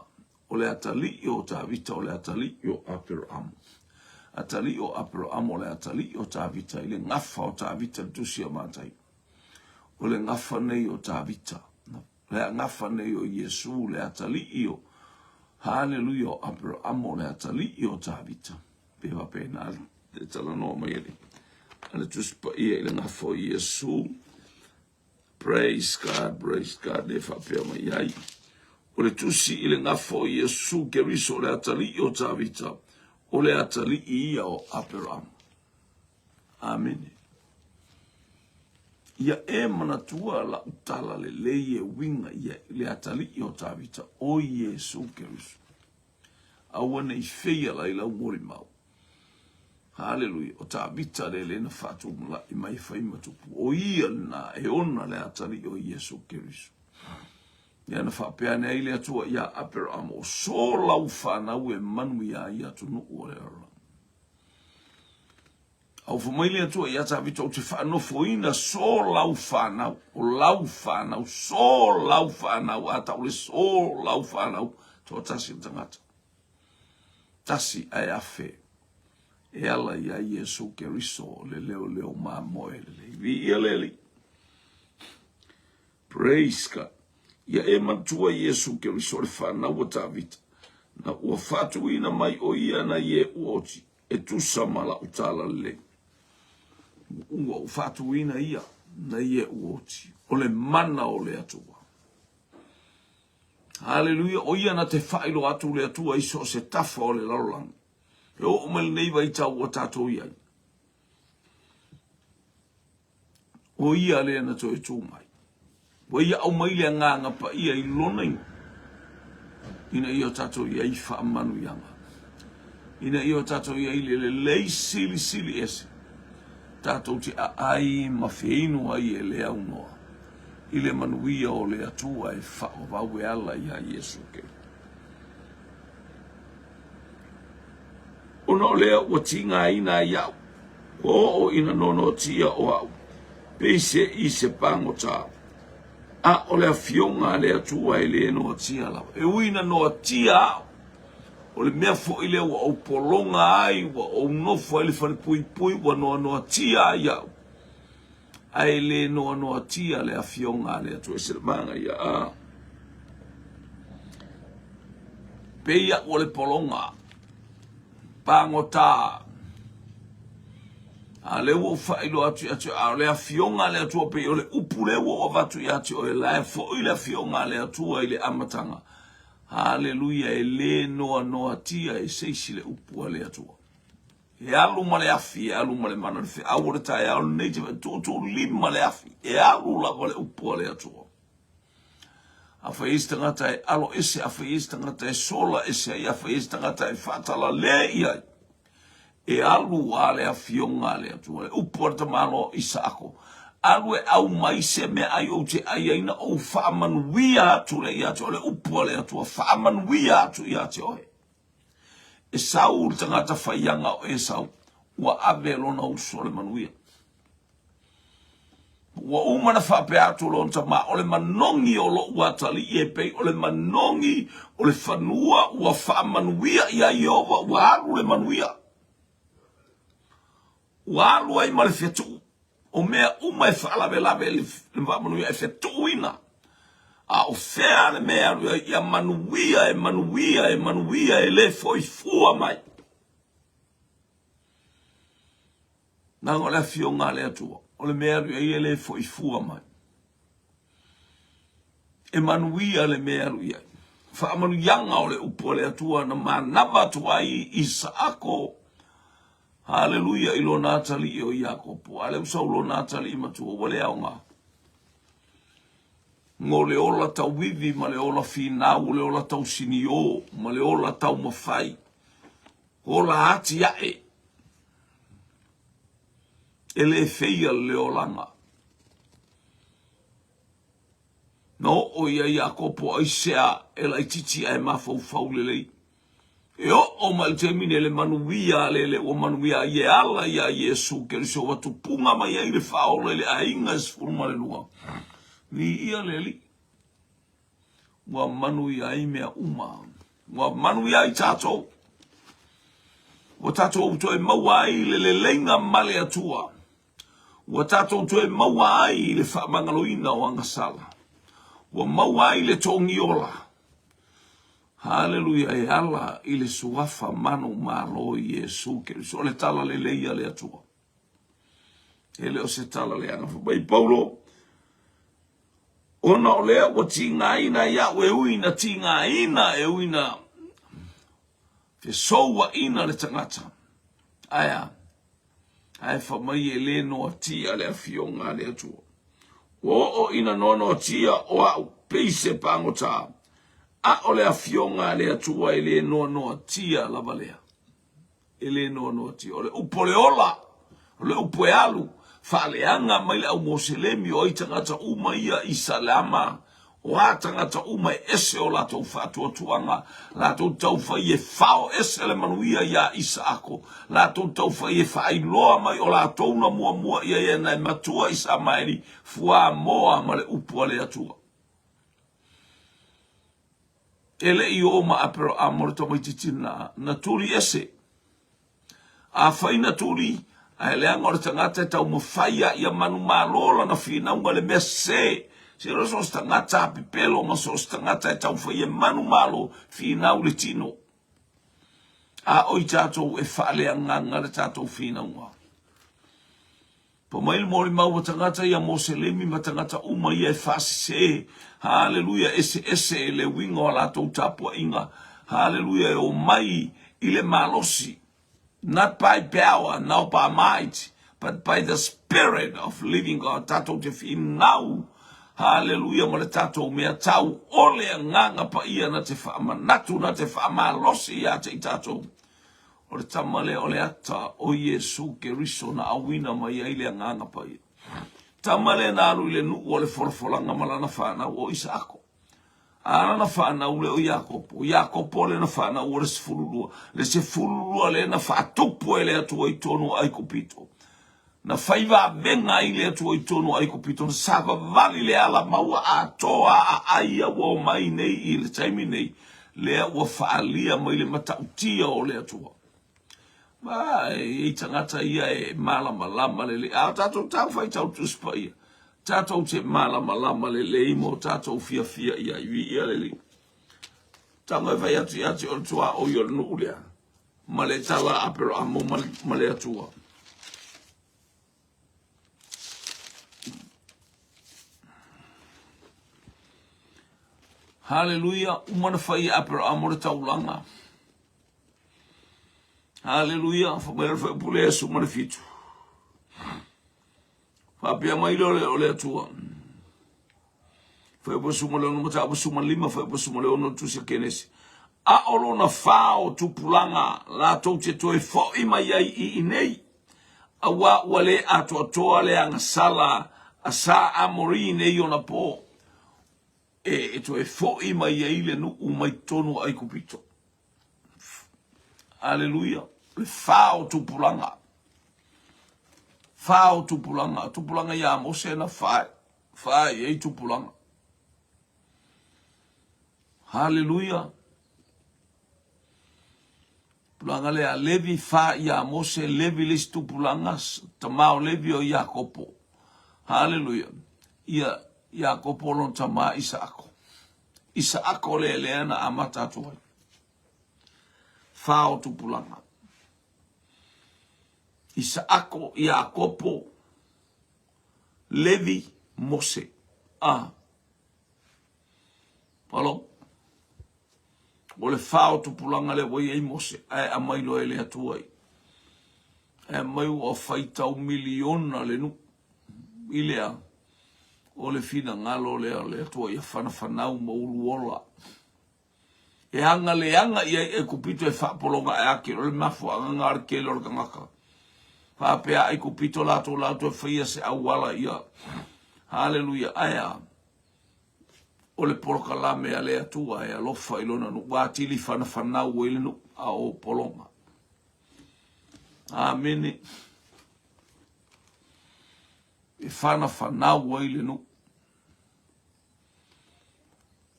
o le atalii o Tavita, o le atalii o Aperamo. Atalii o Aperamo, o le atalii o Tavita, i le gafa o Tavita le tusi a Mataio. O le gafa nei o Tavita, le gafa nei o Iesu, le atalii o Haleluia o Aperamo, o le atalii o Tavita. Pe faapena le talanoa mai a le Tusi Paia i le gafa o Iesu. Praise God, praise God, le faapea mai ai. O le tusi i le gafa o Iesu Keriso, o le atalii o Tavita, o le atalii ia o Aperamo. Amene. Ia e manatua la'u tala lelei e uiga i le atalii o Tavita, o Iesu Keriso. Aua ne i feia la i lau molimau. Haleluia. O Tavita le lea na faatumala'i mai e fai ma tupu. O ia lena e ona le atalii o Iesu Keriso. Lea na faapea ane ai le Atua iā Aperahama, o so lau fanau e manuia ai atunuu o le lalolagi. A ua fai mai le Atua iā Tavita, ou te faanofoina so lau fanau, o lau fanau, so lau fanau, a tau le so lau fanau, toatasi le tagata. Tasi ae afe e ala iā Iesu Keriso le leoleo mamoe lelei. Viia le Alii. Praise God. Ia e manatua Iesu Keriso le fanau a Tavita, na ua faatuina mai o ia na ie ua oti. E tusa ma la'u tala lelei, ua ou faatuina ia na ia e oti, o le mana o le Atua. Haleluia, o ia na te faailoa atu le Atua i so o se tafa o le lalolagi. E oo mai lenei vaitau ua tatou i ai. O ia lea na toe tu mai. Ua ia aumai le Agaga Paia i lona igoa, ina ia o tatou i ai faamanuiaga, ina ia o tatou i ai le lelei silisili ese, tatou te aai ma feinu ai e le aunoa i le manuia o le Atua e faavavau e ala iā Iesu Keriso. Ona o lea ua tigaina ai au, ua oo ina noanoatia o au, pei se i se pagota, a o le afioga a le Atua e le noatia lava. E ui ina noatia au, o le mea foi lea ua ou pologa ai, ua ou nofo ai i le falepuipui, ua noanoatia ai au, ae le noanoatia le afioga a le Atua. E se le manaia, a pei au o le pologa pagota. A lea ua ou faailoa atu ia te oe, a o le afioga a le Atua pei o le upu lea ua ou avatu ia te oe, la e foi le afioga a le Atua i le amataga. Haleluia, e le noanoatia e se isi le upu a le Atua. E alu ma le afi, e alu ma le mana, le feau o le taeao lenei te tuutuulima le afi, e alu lava le upu a le Atua. Afai ai se tagata e alo ese, afai ai se tagata e sola ese ai, afai ai se tagata e faatalale i ai, e alu a le afioga a le Atua, le upu a le tamaloa Isaako, alu e aumai se meaai ou te ai ai na ou faamanuia atu lea ia te oe, le upu a le Atua, faamanuia atu ia te oe. Esau le tagata faiaga o Esau, ua ave lona uso le manuia. Ua uma na faapea atu lona tama, o le manogi o loʻu atalii e pei o le manogi o le fanua ua faamanuia ia Ieova, ua alu le manuia. Ua alu ai ma le fetuu. O mea uma e faalavelave i le faamanuia e fetuuina. A o fea le mea e alu ai? Ia manuia, e manuia, e manuia, e le foi fua mai. Leaga o le afioga a le Atua, o le mea e alu i ai e le foi fua mai. E manuia le mea e alu i ai. Faamanuiaga o le upu a le Atua na manava atu ai Isaako, haleluia, i lona atalii o Iakopo. A lea ua sau lona atalii matua, ua le aoga. Mo le ola tauivi ma le ola finau, o le ola tausiniō ma le ola taumafai, ola atiae, e le feia le olaga. Na oo ia Iakopo aisea e laitiiti ae mafaufau lelei. E oo mai i le taimi nei le manuia a lele ua manuia ai e ala iā Iesu Keriso ua tupuga mai ai le faaola i le aiga e 12. Viia le Alii. Ua manuia ai mea uma. Ua manuia ai tatou. Ua tatou toe maua ai le leleiga ma le Atua. Ua tatou toe maua ai le faamagaloina o agasala. Ua maua ai le togiola. Haleluia, e ala i le suafa manumalo o Iesu Keriso. O le tala lelei a le Atua. E le o se tala leaga. Fai mai Paulo, ona o lea ua tigaina iaʻu e ui ina tigaina, e ui ina fesouaina le tagata. Ae a? Ae fai mai e le noatia le afioga a le Atua. Ua oo ina noanoatia o a'u peise pagota, a o le afioga a le Atua e le noanoatia lava lea. E le noanoatia. O le upu o le ola, o le upu e alu, faaleaga mai le au Moselemi o ai tagata uma ia i Salama, o a tagata uma e ese o latou faatuatuaga, latou taufai e fao ese le manuia iā Isaako, latou taufai e faailoa mai o latou na muamua ia ia na e matua Isamaeli, fuamoa ma le upu a le Atua. E le i o ma Aperahama o le tamaitiiti lena, na tuli ese. Afai na tuli, ae leaga o le tagata e taumafai a ia manumalo lana finauga i le mea sese. Se o so o se tagata a pepelo ma so o se tagata e taumafai e manumalo, finau le tino. A o i tatou e faaleagaga le tatou finauga. Pa mai le molimau a tagata ia Moselemi ma tagata uma ia e faasese. Haleluia, eseese e le uiga o a latou tapuaiga. Haleluia, e omai i le malosi. Not by power, nor by might, but by the Spirit of living God. Tatou te finau, haleluia, ma le tatou mea tau o le Agaga Paia na te faamanatu, na te faamalosi ia te i tatou. O le tama lea o le ata o Iesu Keriso na auina mai ai le Agaga Paia. Tama lea na alu i le nuu o le folafolaga ma lana fanau o Isaako. A lana fanau lea o Iakopo. O Iakopo lea na fanau o le 12. Le 12 lea na faatupu e le Atua i totonu o Aikupito. Na fai vavega ai le Atua i totonu o Aikupito, na savavali le ala ma ua atoa aai ia ua omai nei i le taimi nei, lea ua faaalia mai le matautia o le Atua. Ma e i ai tagata ia e malamalama lelei, a o tatou tau faitau Tusi Paia, tatou te malamalama lelei mo tatou fiafia i ai, viia le Alii. Tago e fai atu ia te oe le tuaoi o le nuu lea. ma le tala a Aperahamo ma le Atua. Haleluia, uma na fai e Aperahamo le taulaga. Haleluia, fa mai le fuaiupu le 17. Faapea mai lea o le Atua. Fuaiupu 16, mataupu 15, fuaiupu 16 o le Tusi a Kenesi. A o lona fa o tupulaga latou te toe fo'i mai ai i inei, auā ua le atoatoa le agasala a Sa Amori nei ona po, e toe fo'i mai ai le nuu mai totonu o Aikupito. Aleluia. Le fa o tupulaga. Fa o tupulaga. Tupulaga ia Mose na fa, fa i ai tupulaga. Haleluia. Tupulaga lea Levi fa ia Mose, Levi le isi tupulaga, tama o Levi o Iakopo. Haleluia. Ia Iakopo lona tama Isaako. Isaako lea lea na amata atu ai. Fa o tupulaga. Isaako, Iakopo, Levi, Mose. Ah. Alo. O le fa o tupulaga lea ua i ai Mose, ae aumai loa e le Atua i. Ae aumai ua faitau miliona le nuu. I le a? O le finagalo lea o le Atua ia fanafanau ma uluola. E aga leaga i ai Aikupito e faapologa ae ake o le mafuaaga na o le tele o le tagata. Faapea Aikupito latou latou e faia se auala ia. Haleluia. Ae a? O le polokalame a le Atua e alofa i lona nuu. Ua atili fanafanau ai le nuu a o pologa. Amene. E fanafanau ai le nuu.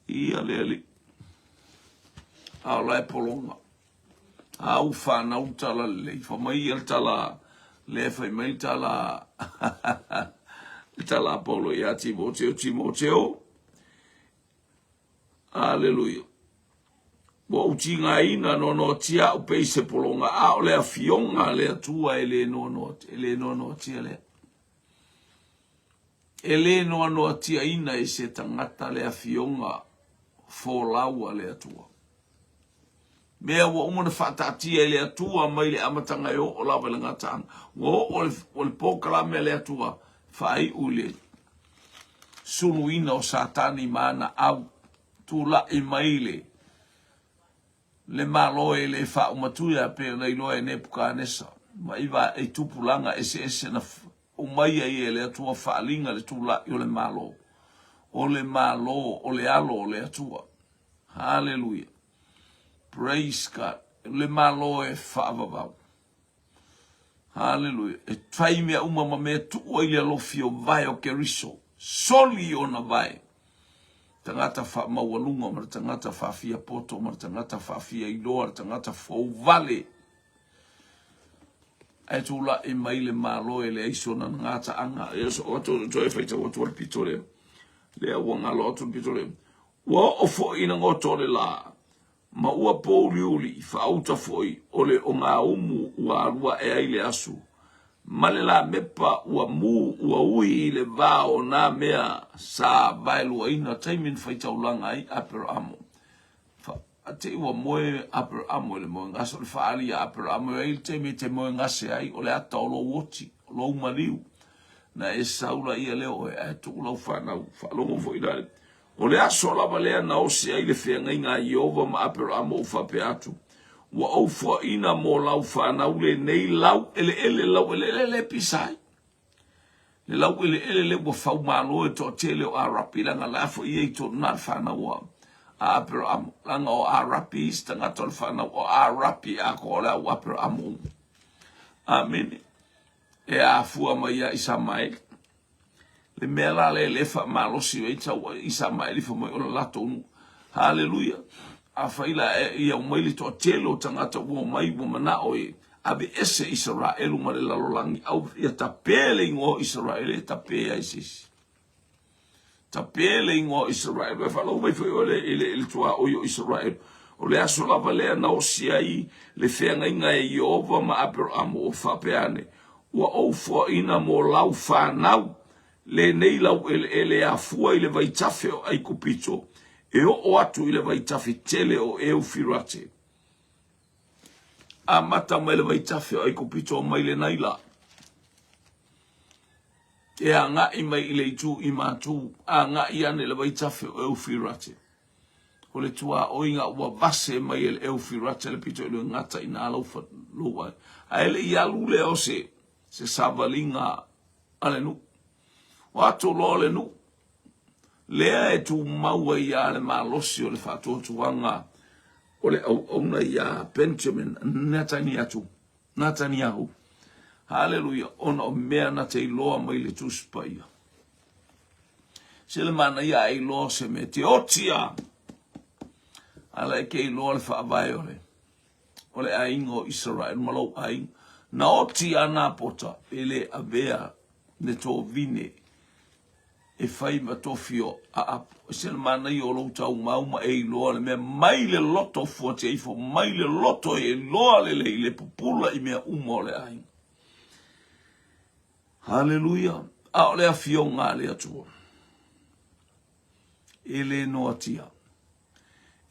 Ia le Alii. A o la e pologa. A u fanau le tala lelei. Fa mai ia le tala, le fai mai le tala, le tala a Paulo ia Timoteo, Timoteo. Aleluia. Ua ou tigaina noanoatia au pei se pologa, a o le afioga a le Atua e le noanoatia, e le noanoatia lea. E le noanoatiaina e se tagata le afioga folau a le Atua. Mea ua uma ona faataatia e le Atua mai le amataga e oo lava i le gataaga. Ua oo le, o le polokalame a le Atua faaiu i le. suluina o Satani ma ana au, tulai mai le le Malo e le faaumatuia pei ona iloa e Nepukanesa ma i va i tupulaga eseese na aumai ai e le Atua faaliga le tulai o le Malo. O le Malo o le alo o le Atua. Haleluia. Praise God. Le Malo e faavavau. Haleluia. E fai mea uma ma mea tuu ai le alofi o vae o Keriso. Soli ona vae. Tagata faamaualuga ma le tagata faafia poto ma le tagata faafia iloa, le tagata fouvale. Ae tulai mai le Malo e leai sona gataaga. E so atu toe faitau atu le pito lea. Lea ua galo atu le pito lea. Ua oo foi ina goto le la, ma ua pōuliuli, faauta foi o le ogāumu ua alu aʻe ai le asu, ma le lamepa ua mū ua ui i le va o nā mea sa vaeluaina taimi na faitaulaga ai Aperamo. Fa, te i ua moe Aperamo i le moegase, o le faaali a Aperamo e ai le taimi e te moegase ai, o le ata o lou oti, o lou maliu. Na e sau laia lea oe, ae tuu lau fanau, faalogo foi la le O le aso lava lea na osi ai le feagaiga a Ieova ma Aperamo ua faapea atu, Ua ou foaina mo lau fanau lenei laueleele, laueleele le pisa ai. Le laueleele le ua faumalo e toatele o Arapi, leaga la foi ia i tonu na le fanau a Aperamo, leaga o Arapi isi tagata o le fanau o Arapi atoa o le au Aperamo uma. Amene. E afua mai ia Isamaeli. Le mea la lea le faamalosi ai tau Isamaeli fai mai o le latou nuu. Haleluia! Afai la e ia aumai le toatele o tagata ua omai ua manao e aveese Isaraelu ma le lalolagi, au ia tape le igoa o Isaraele e tape ai se isi. Tape le igoa o Isaraelu. E faalogo mai foi oe i le tuaoi o Isaraelu. O le aso lava lea na osi ai le feagaiga e Ieova ma Aperamo ua faapea ane, Ua ou foaina mo lau fanau lenei laueleele e afua i le vaitafe o Aikupito e oo atu i le vaitafe tele o Eufirate. Amata mai le vaitafe o Aikupito mai le Naila e agai mai i le itu i Matu, agai ane i le vaitafe o Eufirate. O le tuaoiga ua vase mai e le Eufirate le pito i le gata i nā lou lou ai. Ae le i alu lea o se, se savaliga a le nuu. O atu loa le nuu, lea e tumau ai ia le malosi o le faatuatuaga o le auauna iā Benjamin Netanyahu. Netanyahu. Haleluia, ona o mea na te iloa mai le Tusi Paia. Se le manaia a iloa se mea te oti a. Ala e ke iloa le faavae o le o le aiga o Israel ma lou aiga. Na oti a Napota e le avea le tovine e fai ma tofi o Aapo. E se le manaia o lou taumau ma e iloa le mea mai le loto fuatia ifo, mai le loto e iloa lelei le pupula i mea uma o le aiga. Haleluia! A o le afioga a le Atua, e le noatia.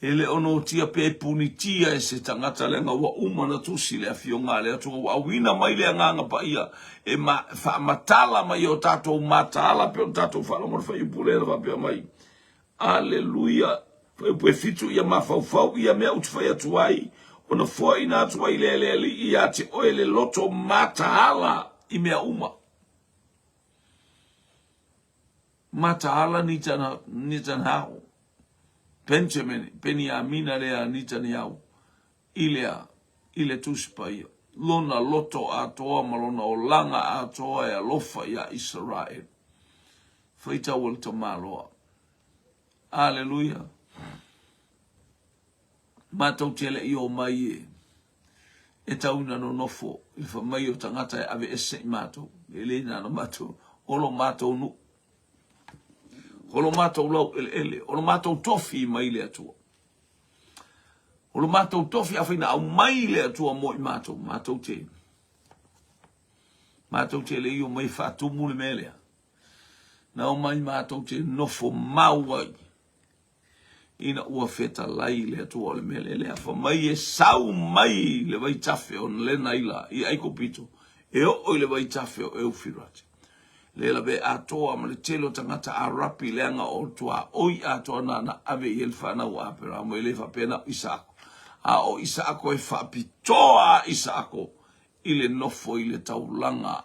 E le o noatia pe punitia e se tagata leaga ua uma na tusi le afioga a le Atua ua auina mai le Agaga Paia e ma, faamatala mai o tatou mataala pe o tatou faalogo le fuaiupu lea na faapea mai. Aleluia! Fuaiupu e fitu ia mafaufau ia mea ou te fai atu ai, ona foaina atu ai lea e le Alii ia te oe le loto mataala i mea uma. Mataala Netanyahu, Benjamin, Beniamina lea Netanyahu i lea, i le Tusi Paia. Lona loto atoa ma lona olaga atoa e alofa iā Isaraelu. Faitau o le tamaloa. Aleluia. Matou te le i o mai e e tau ina nonofo i le fai mai o tagata e aveese i matou. E le na na matou, o lo matou nuu. O lo matou laueleele, o lo matou tofi mai le Atua. O lo matou tofi afai na aumai le Atua mo i matou, matou te matou te le i o mai faatumu le mea lea. Na omai matou te nofo mau ai ina ua fetalai le Atua o le mea lea. Lea fa mai e sau mai le vaitafe o le Naila i Aikupito e oo i le vaitafe o Eufirate. Le lawe atoa ma le tele o tagata Arapi leaga o le tuaoi atoa na na ave i ai le fanau a Aperamo, e le faapea na o Isaako. A o Isaako e faapitoa a Isaako i le nofo i le taulaga,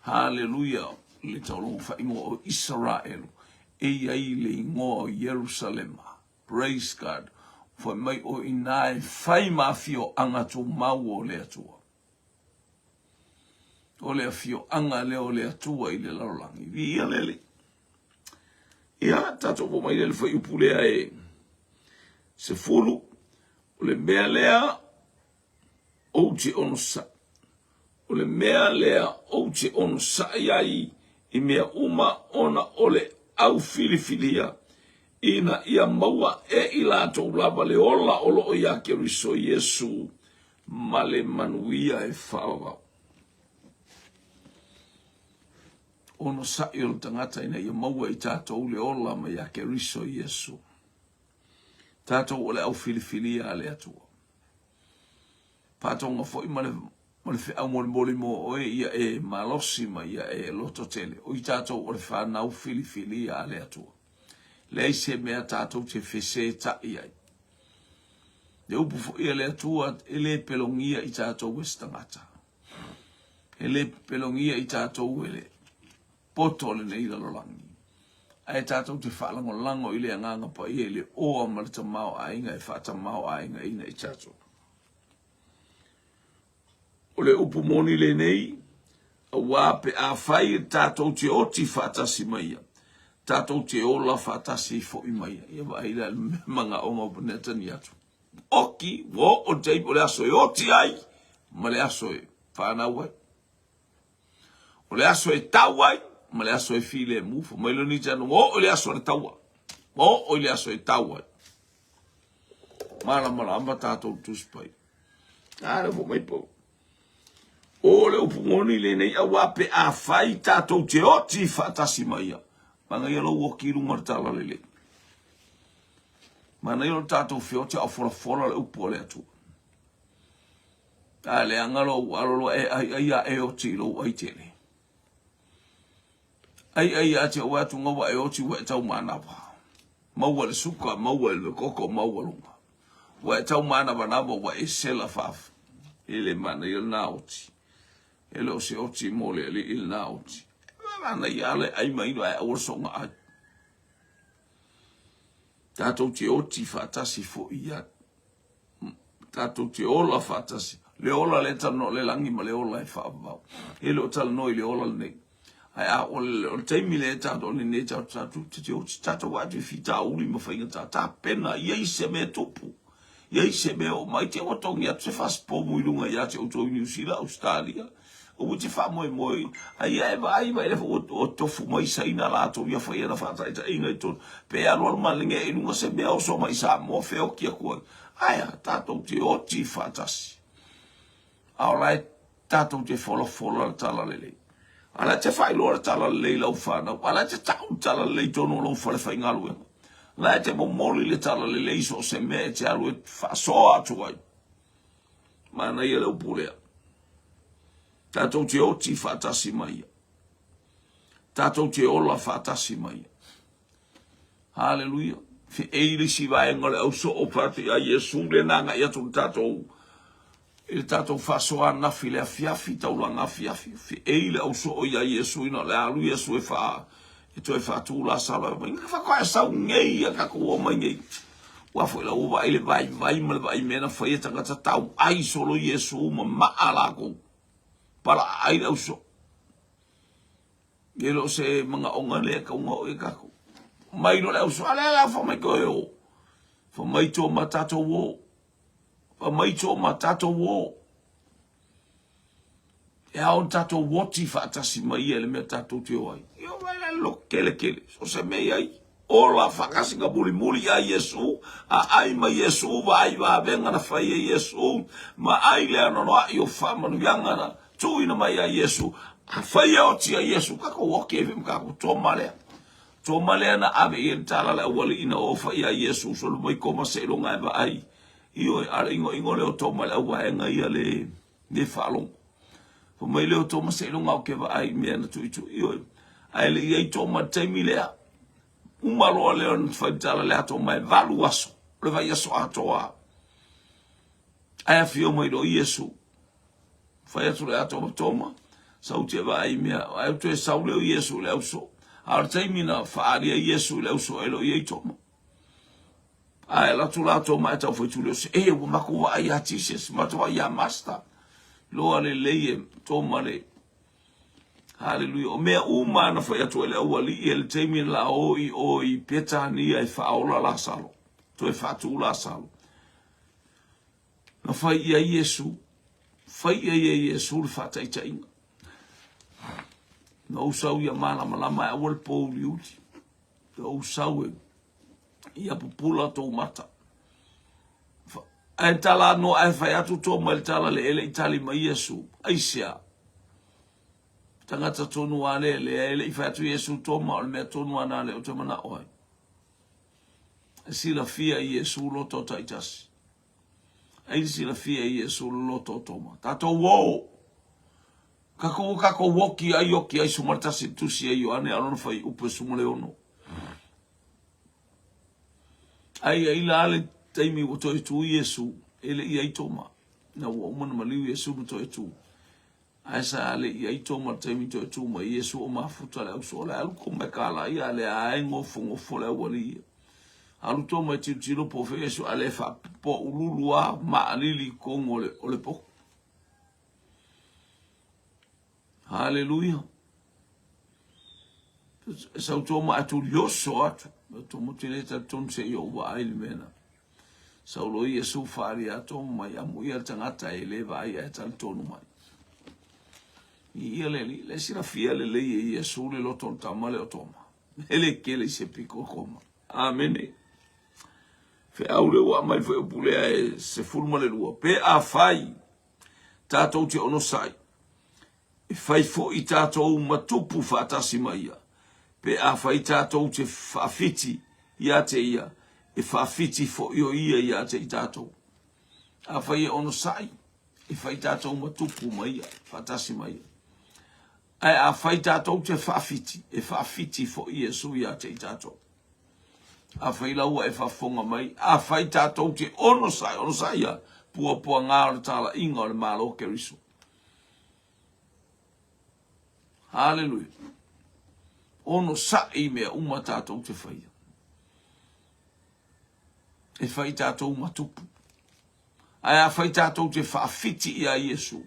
haleluia, le taulaga faaigoa o Isaraelu, e i ai le igoa o Ierusalema. Praise God. Fai mai o ina e fai ma afioaga tumau o le Atua. O le afioaga lea o le Atua i le lalolagi. Viia le Alii. Ia, tatou po mai le fuaiupu lea e 10. O le mea lea ou te onosai. O le mea lea ou te onosai ai i mea uma ona o le au filifilia ina ia maua e i latou lava le ola o lo o iā Keriso Iesu ma le manuia e faavavau. Onosai o le tagata ina ia maua i tatou le ola mai iā Keriso Iesu. Tatou o le au filifilia a le Atua. Faatoga foi ma le ma le feau molimoli mo oe ia e malosi ma ia e lototele. O i tatou o le fanau filifilia a le Atua. Leai se mea tatou te fesetaʻi ai. Le upu foi a le Atua e le pelogia i tatou e se tagata. E le pelogia i tatou e le poto o lenei lalolagi. Ae tatou te faalagolago i le Agaga Paia i le oa ma le tamaoaiga e faatamaoaigaina i tatou. O le upu moni lenei, auā pe afai e tatou te oti faatasi ma ia, tatou te ola faatasi foi ma ia. Ia vaai la le manaoga o Netani atu. Oki, ua oo le taimi o le aso e oti ai ma le aso e fanau ai. O le aso e tau ai ma le aso e filemu. Fai mai le Netani, ua oo i le aso o le taua. Ua oo i le aso e tau ai. Malamalama tatou Tusi Paia. A lea foi mai Paulo. O le upu moni lenei auā pe afai tatou te oti faatasi ma ia. Manaia lou oki i luga o le talalelei. Manaia lo tatou feoti a o folafola le upu a le Atua. A leaga lou alo loa e ai ai a e oti i lou ai tele. Ai ai ia te oe atu ngaua e oti ua e tau manawa. Maua le suka, maua le koko, maua luga. Ua e tau manawanava ua e sela faaf. E le manaia lena oti. E le o se oti mo le alii lena oti. E manaia le ai ma inu ae aua le soga ai. Tatou te oti faatasi foi ia tatou te ola faatasi. Le ola lea e talanoa o le lagi ma le ola e faavavau. E le o talanoa i le ola lenei. Ae a o le, o le taimi lea tatou lenei tatou tatou te te oti tatou atu i fitauli ma faigata tapena i ai se mea tupu. I ai se mea o mai te ua togi atu se fasipomu i luga ia te outou i Niu Sila, Ausetalia. Aua te faamoemoe ai ia e vaai mai le ua tofu mai Saina latou ia fai ana faataitaiga i totonu pe alualu malege i luga se mea oso mai Samoa feoki atu ai. Ae a tatou te oti faatasi. A o la e tatou te folafola le talalelei. A la e te faailoa le talalelei i lau fanau. A la e te tau le talalelei i totonu o lou falefaigaluega. La e te momoli le talalelei i so o se mea e te alu e faasoa atu ai. Manaia le upu lea. Tatou te oti faatasi ma ia. Tatou te ola faatasi ma ia. Haleluia. Feei le isi vaega o le ausoo fatu ia Iesu le na agai atu le tatou i le tatou faasoa anafi le afiafi taulaga afiafi. Feei le ausoo ia Iesu ina o le alu Iesu e faa e toe faatu Lasalo e mai. Faatoa e sau nei ia tatou o mai nei. Ua foi la ua vaai le vaivai ma le vaai mea na fai e tagata tau ai solo Iesu ma maa latou. Pala ai le ausoo. E le o se manaoga lea e tau o e tatou. Mai loa le ausoo, a lea la fa mai toe o. Fa mai to ma tatou o. Fa mai to ma tatou o. E ao ona tatou oti faatasi mai ia i le mea tatou te o ai. Ia vai la lo kele kele. So se mea i ai. Ola faatasi ka mulimuli ia Iesu, a ai ma Iesu, vaai vavenga na fai e Iesu, ma ai le anoanoai o faamanuiaga na tuuina mai ia Iesu. A fai e oti ia Iesu, tatou oti ai foi ma tatou Toma lea. Toma lea na ave i ai le tala le aualii na ofa ia Iesu, solo mai Toma seiloga e vaai. Ioe, a o le igoigo lea o Toma i le auvaega ia le le faalogo. Fai mai lea o Toma, seiloga ou te vaai i mea na tuitui. Ioe. Ae le i ai Toma i le taimi lea. Uma loa lea ona fai le tala lea a Toma e valu aso, o le vaiaso atoa. Ae afio mai loa Iesu. Fai atu le atoa ma Toma, sau te vaai i mea. Ae toe sau lea o Iesu i le auso. A o le taimi na faaalia Iesu i le auso e le o i ai Toma. Ae alu atu la Toma ae tau fai atu lea o se, e ua matou vaai ia Jesus, matou vaai ia Master. Loa lelei e Toma le Haleluia. O mea uma na fai atu ai le aualii e le taimi na la o i o i Petania e faaola Lasalo, toe faatu Lasalo. Na fai i ai Iesu, fai i ai e Iesu le faataitaiga. Na ou sau ia malamalama e aua le pōuliuli. Na ou sau e ia pupula tou mata. Ae tala no ae fai atu tō mai le tala le ele i tali mai Iesu. Aisea? Tagata tonu a le lea ele i fai atu Iesu Toma o le mea tonu ana le o te manao ai. E silafia i Iesu loto taitasi. Ai le silafia i Iesu le loto o Toma. Tatou o! Kakou o kakou oki ai oki ai suma le tasi tusi ai Ioane a lona fai upu e suma le ono. Ai ai la le taimi ua toe tu Iesu e le i ai Toma. Na ua uma na maliu Iesu ma toe tu. Ae sa le i ai Toma le taimi toe tu mai Iesu o mafuta le auso le alu ko mai kala ia le ae ngofo ngofo le auali ia. Alu Toma e tilotilo po o fea Iesu a le faapoululu a maalili i totonu o le, o le potu. Haleluia. E sau Toma ae tulioso atu. Toma te le talitonu se i ou vaai le mea na. Sau loa Iesu faaalia Toma mai, amuia le tagata e le vaai ae talitonu mai. Ia le alii, le silafia lelei e Iesu le loto o le tama lea o Toma. E le kele i se piko Toma. Amene. Feau le ua aumai foi upu lea e 12. Pe afai tatou te onosai, e fai foi tatou ma tupu faatasi ma ia. Pe afai tatou te faafiti ia te ia, e faafiti foi o ia ia te i tatou. Afai e onosai, e fai tatou ma tupu ma ia, faatasi ma ia. Ae afai tatou te faafiti, e faafiti foi Iesu ia te i tatou. Afai la ua e faafofoga mai, afai tatou te onosai, onosai ia, puapuaga o le talaiga o le Malo o Keriso. Haleluia. Onosai mea uma tatou te faia. E fai tatou ma tupu. Ae afai tatou te faafiti ia Iesu,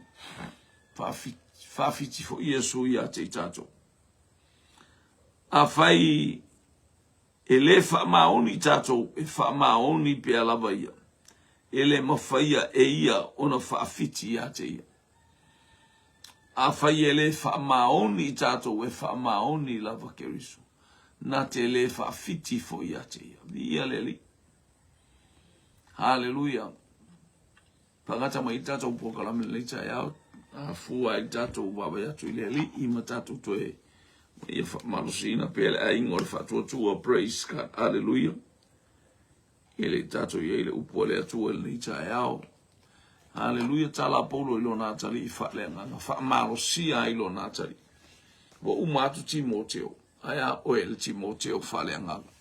faafiti, faafiti foi Iesu ia te i tatou. Afai e le faamaoni tatou, e faamaoni pea lava ia. E le mafaia e ia ona faafiti ia te ia. Afai e le faamaoni i tatou, e faamaoni lava Keriso. Na te le faafiti foi ia te ia. Viia le Alii. Haleluia. Faagata mai i tatou polokalame lenei taeao, afua ai tatou vaavaai atu i le Alii ma tatou toe ia faamalosiina pea le aiga o le faatuatua. Praise God. Haleluia. E le tatou i ai le upu a le Atua i lenei taeao. Haleluia. Tala a Paulo i lona atalii faaleagaga, faamalosia ai lona atalii. Ua uma atu Timoteo, ae a oe le Timoteo faaleagaga.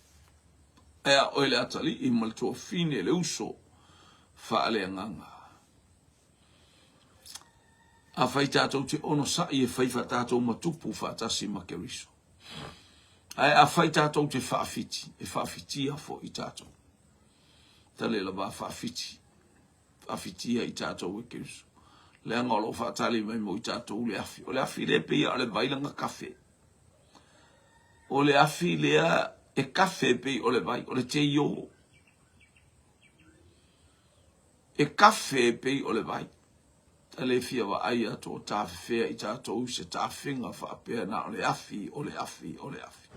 Ae a oe le atalii ma le tuafine, le uso faaleagaga. Afai tatou te onosai e fai faatatou ma tupu faatasi ma Keriso. Ae afai tatou te faafiti, e faafitia foi tatou. Tale lava faafiti, faafitia i tatou e Keriso. Leaga o lo o faatali mai mo i tatou le afi. O le afi lea pei o le vai lana kafe. O le afi lea e kafe pei o le vai, o le teio. E kafe pei o le vai. Ta le fia vaai atu o tafefea i tatou i se tafega faapea na o le afi, o le afi, o le afi.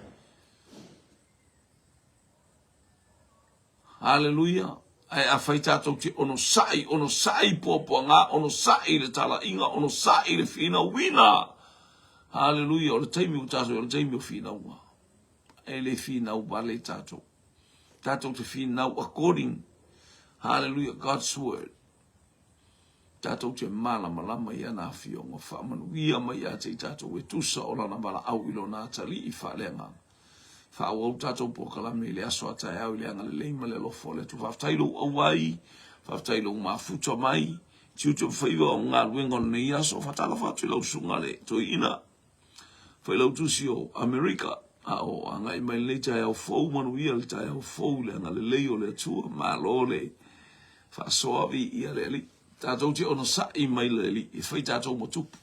Haleluia! Ae afai tatou te onosai, onosai puapuaga, onosai le talaiga, onosai le finauina. Haleluia! O le taimi ua tatou, o le taimi o finauga. E le finau vale tatou. Tatou te finau according, hallelujah, God's word. Tatou te malamalama i ana afioga, faamanuia mai ia te i tatou e tusa o lana valaau i lona atalii faaleagaga. Faaauau tatou polokalame i le aso a taeao i le agalelei ma le alofa o le Atua. Faafetai lou auai, faafetai lou mafuta mai, tiute ma faiva o galuega o lenei aso. Faatalofa atu i lau susuga le toeaina Failautusi o Amerika, a o agai mai lenei taeao fou, manuia le taeao fou i le agalelei o le Atua. Malo le faasoa, viia le Alii. Tatou te onosai mai le Alii e fai tatou ma tupu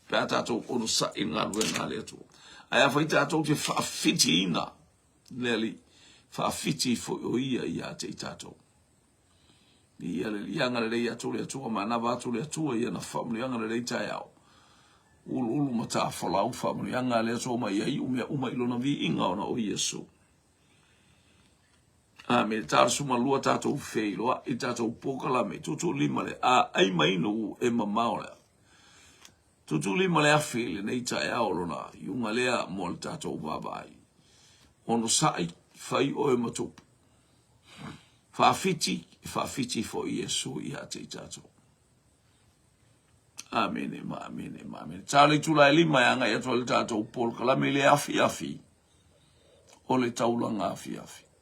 pe a tatou onosai i le galuega a le Atua. Ae afai tatou te faafitiina le Alii, faafiti foi o Ia ia te i tatou. Viia le Alii, agalelei atu le Atua, manava atu le Atua i ana faamanuiaga lenei taeao. Uluulu ma tafolau faamanuiaga a le Atua ma ia iu mea uma i lona viiga ona o Iesu. Amene. 42 tatou feiloai i tatou polokalame, tuutuulima le aai mai nuu e mamao le tuutuulima le afi i lenei taeao lona iuga lea mo le tatou vaavaai. Onosai, fai oe ma tupu. Faafiti, e faafiti foi Iesu ia te i tatou. Amene ma amene ma amene. Ta le itula e lima e agai atu ai le tatou polokalame i le afiafi o le taulaga afiafi.